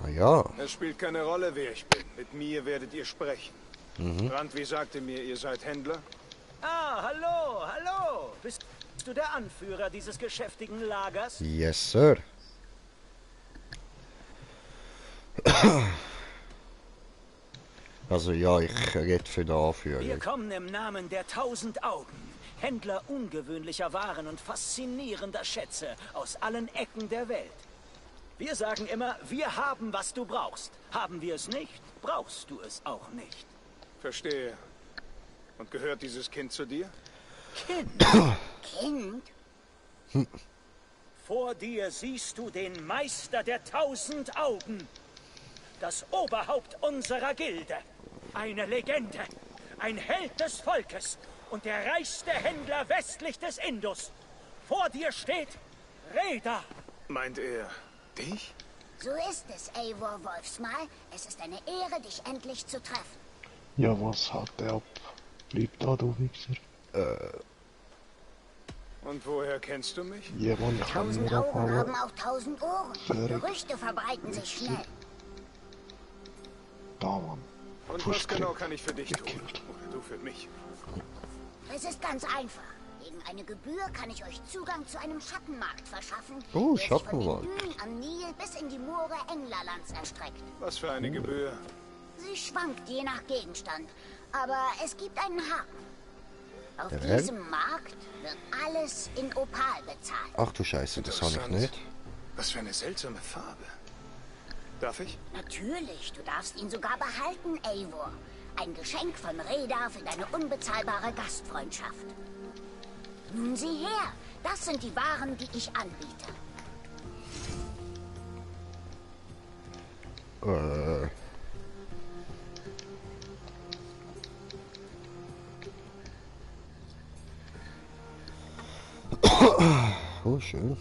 Naja. Es spielt keine Rolle, wer ich bin. Mit mir werdet ihr sprechen. Mhm. Randvi sagte mir, ihr seid Händler. Hallo. Bist du der Anführer dieses geschäftigen Lagers? Yes, sir. Also ja, ich rede für den Anführer. Wir kommen im Namen der 1000 Augen. Händler ungewöhnlicher Waren und faszinierender Schätze aus allen Ecken der Welt. Wir sagen immer, wir haben, was du brauchst. Haben wir es nicht, brauchst du es auch nicht. Verstehe. Und gehört dieses Kind zu dir? Kind? Vor dir siehst du den Meister der 1000 Augen. Das Oberhaupt unserer Gilde. Eine Legende. Ein Held des Volkes. Und der reichste Händler westlich des Indus. vor dir steht Reda. Meint er dich? So ist es, Eivor Wolfsmal. Es ist eine Ehre, dich endlich zu treffen. Ja, was hat der ab? Bleib da, du Wichser. Und woher kennst du mich? Jemand kann 1000 mir Augen haben abhauen. auch 1000 Ohren. Verrückt. Gerüchte verbreiten sich schnell. Da, Mann. Und was genau kann ich für dich tun? Oder du für mich? Es ist ganz einfach. Gegen eine Gebühr kann ich euch Zugang zu einem Schattenmarkt verschaffen, Oh, der sich von Schattenmarkt. den Dünen am Nil bis in die Moore Englerlands erstreckt. Was für eine Gebühr? Sie schwankt je nach Gegenstand, aber es gibt einen Haken. Auf Ja, diesem Markt wird alles in Opal bezahlt. Ach du Scheiße, das habe ich nicht. Was für eine seltsame Farbe. Darf ich? Natürlich, du darfst ihn sogar behalten, Eivor. Ein Geschenk von Reda für deine unbezahlbare Gastfreundschaft. Nun sieh her, das sind die Waren, die ich anbiete. Oh, schön.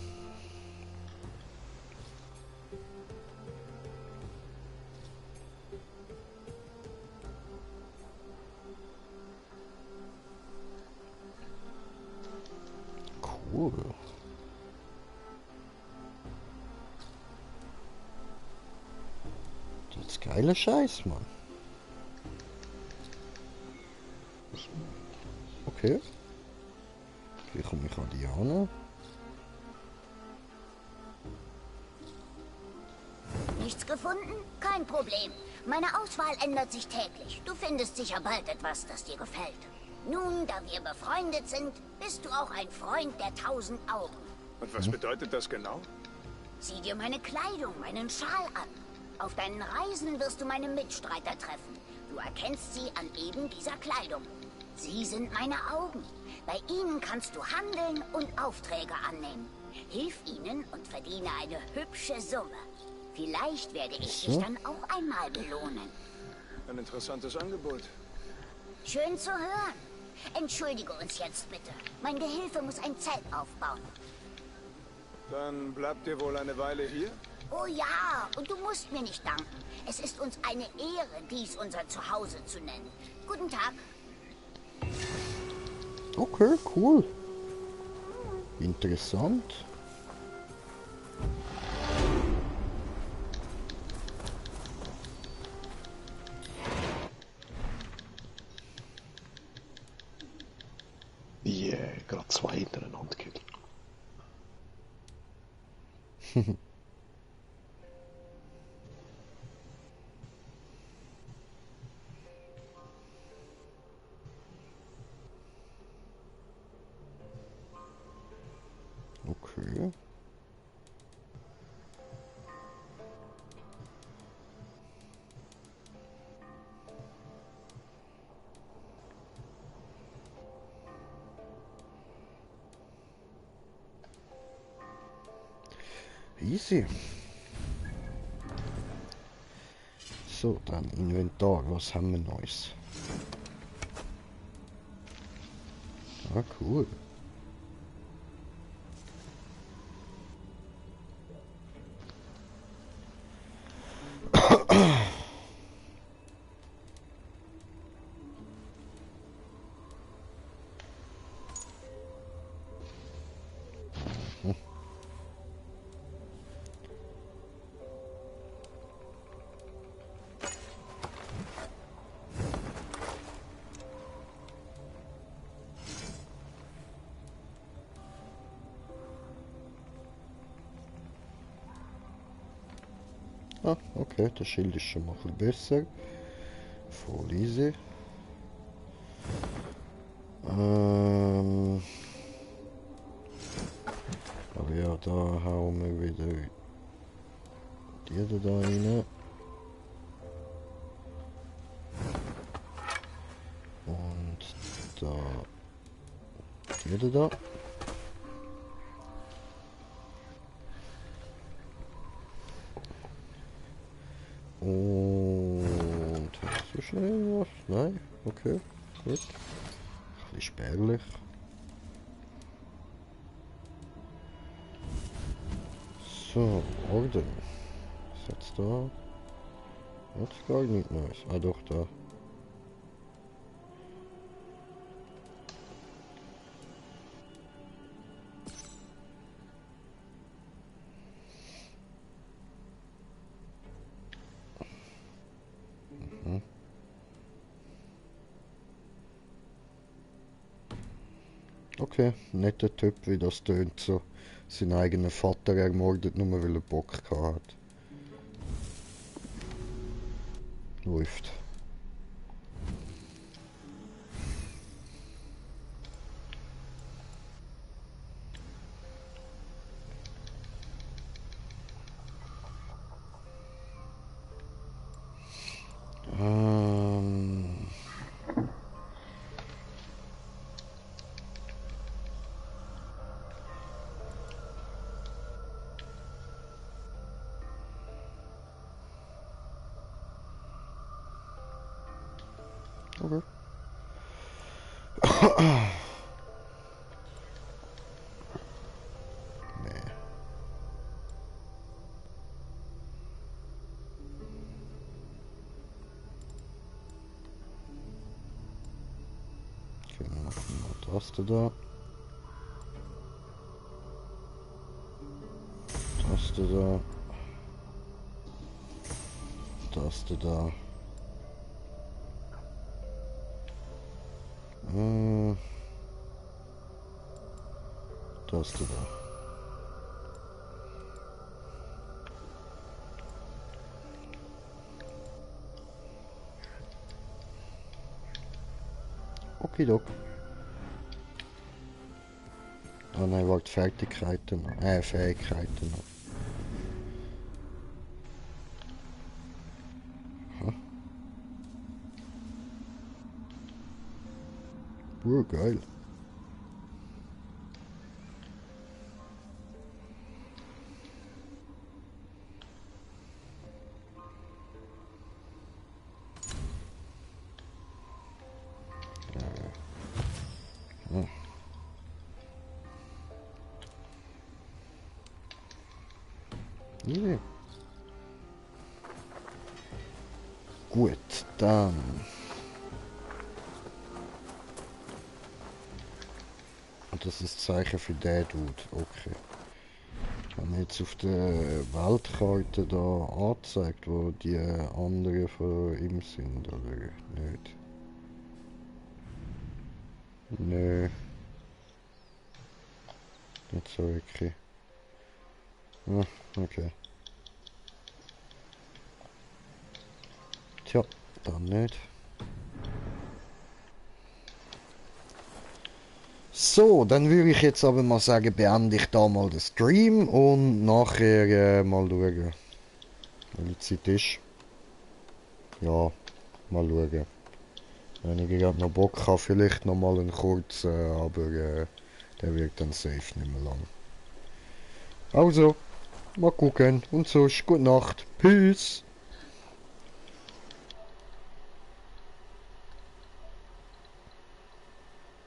Cool. Das ist geiler Scheiß, Mann. Okay. Hier komme ich an die Jana. Nichts gefunden? Kein Problem. Meine Auswahl ändert sich täglich. Du findest sicher bald etwas, das dir gefällt. Nun, da wir befreundet sind, bist du auch ein Freund der 1000 Augen. Und was bedeutet das genau? Sieh dir meine Kleidung, meinen Schal an. Auf deinen Reisen wirst du meine Mitstreiter treffen. Du erkennst sie an eben dieser Kleidung. Sie sind meine Augen. Bei ihnen kannst du handeln und Aufträge annehmen. Hilf ihnen und verdiene eine hübsche Summe. Vielleicht werde ich dich dann auch einmal belohnen. Ein interessantes Angebot. Schön zu hören. Entschuldige uns jetzt bitte. Mein Gehilfe muss ein Zelt aufbauen. Dann bleibt ihr wohl eine Weile hier? Oh ja, und du musst mir nicht danken. Es ist uns eine Ehre, dies unser Zuhause zu nennen. Guten Tag. Okay, cool. Interessant. Yeah, gerade zwei hintereinander gekillt. Okay. Easy. So, dann Inventar. Was haben wir Neues? Ah, cool. Ah, okay, das Schild ist schon mal ein bisschen besser. Voll easy. Aber ja, da hauen wir wieder die da rein. Und da die da. Und hast du schnell was? Nein? Okay, gut. Ein bisschen spärlich. So, Orden. Was jetzt da? Jetzt gar nicht Neues. Ah doch, da. Mhm. Okay, netter Typ, wie das tönt so. Seinen eigenen Vater ermordet, nur weil er Bock hat. Läuft. Okay. Nee. Okay, dann machen wir das da. Das da. Das da. Das da. Okidok. Ah nein, warte, Fertigkeiten noch. Fähigkeiten noch. Geil. Yeah. Gut, dann. Und das ist das Zeichen für den Dude. Okay. Wenn man jetzt auf der Weltkarte da anzeigt, wo die anderen von ihm sind, oder nicht? Nö. Nicht so wirklich. Ah, okay. Tja, dann nicht. So, dann würde ich jetzt aber mal sagen, beende ich da mal den Stream und nachher mal schauen, welche Zeit ist. Ja, mal schauen. Wenn ich gerade noch Bock habe, vielleicht noch mal einen kurzen, aber der wird dann safe nicht mehr lang. Also, mal gucken und sonst, gute Nacht. Peace!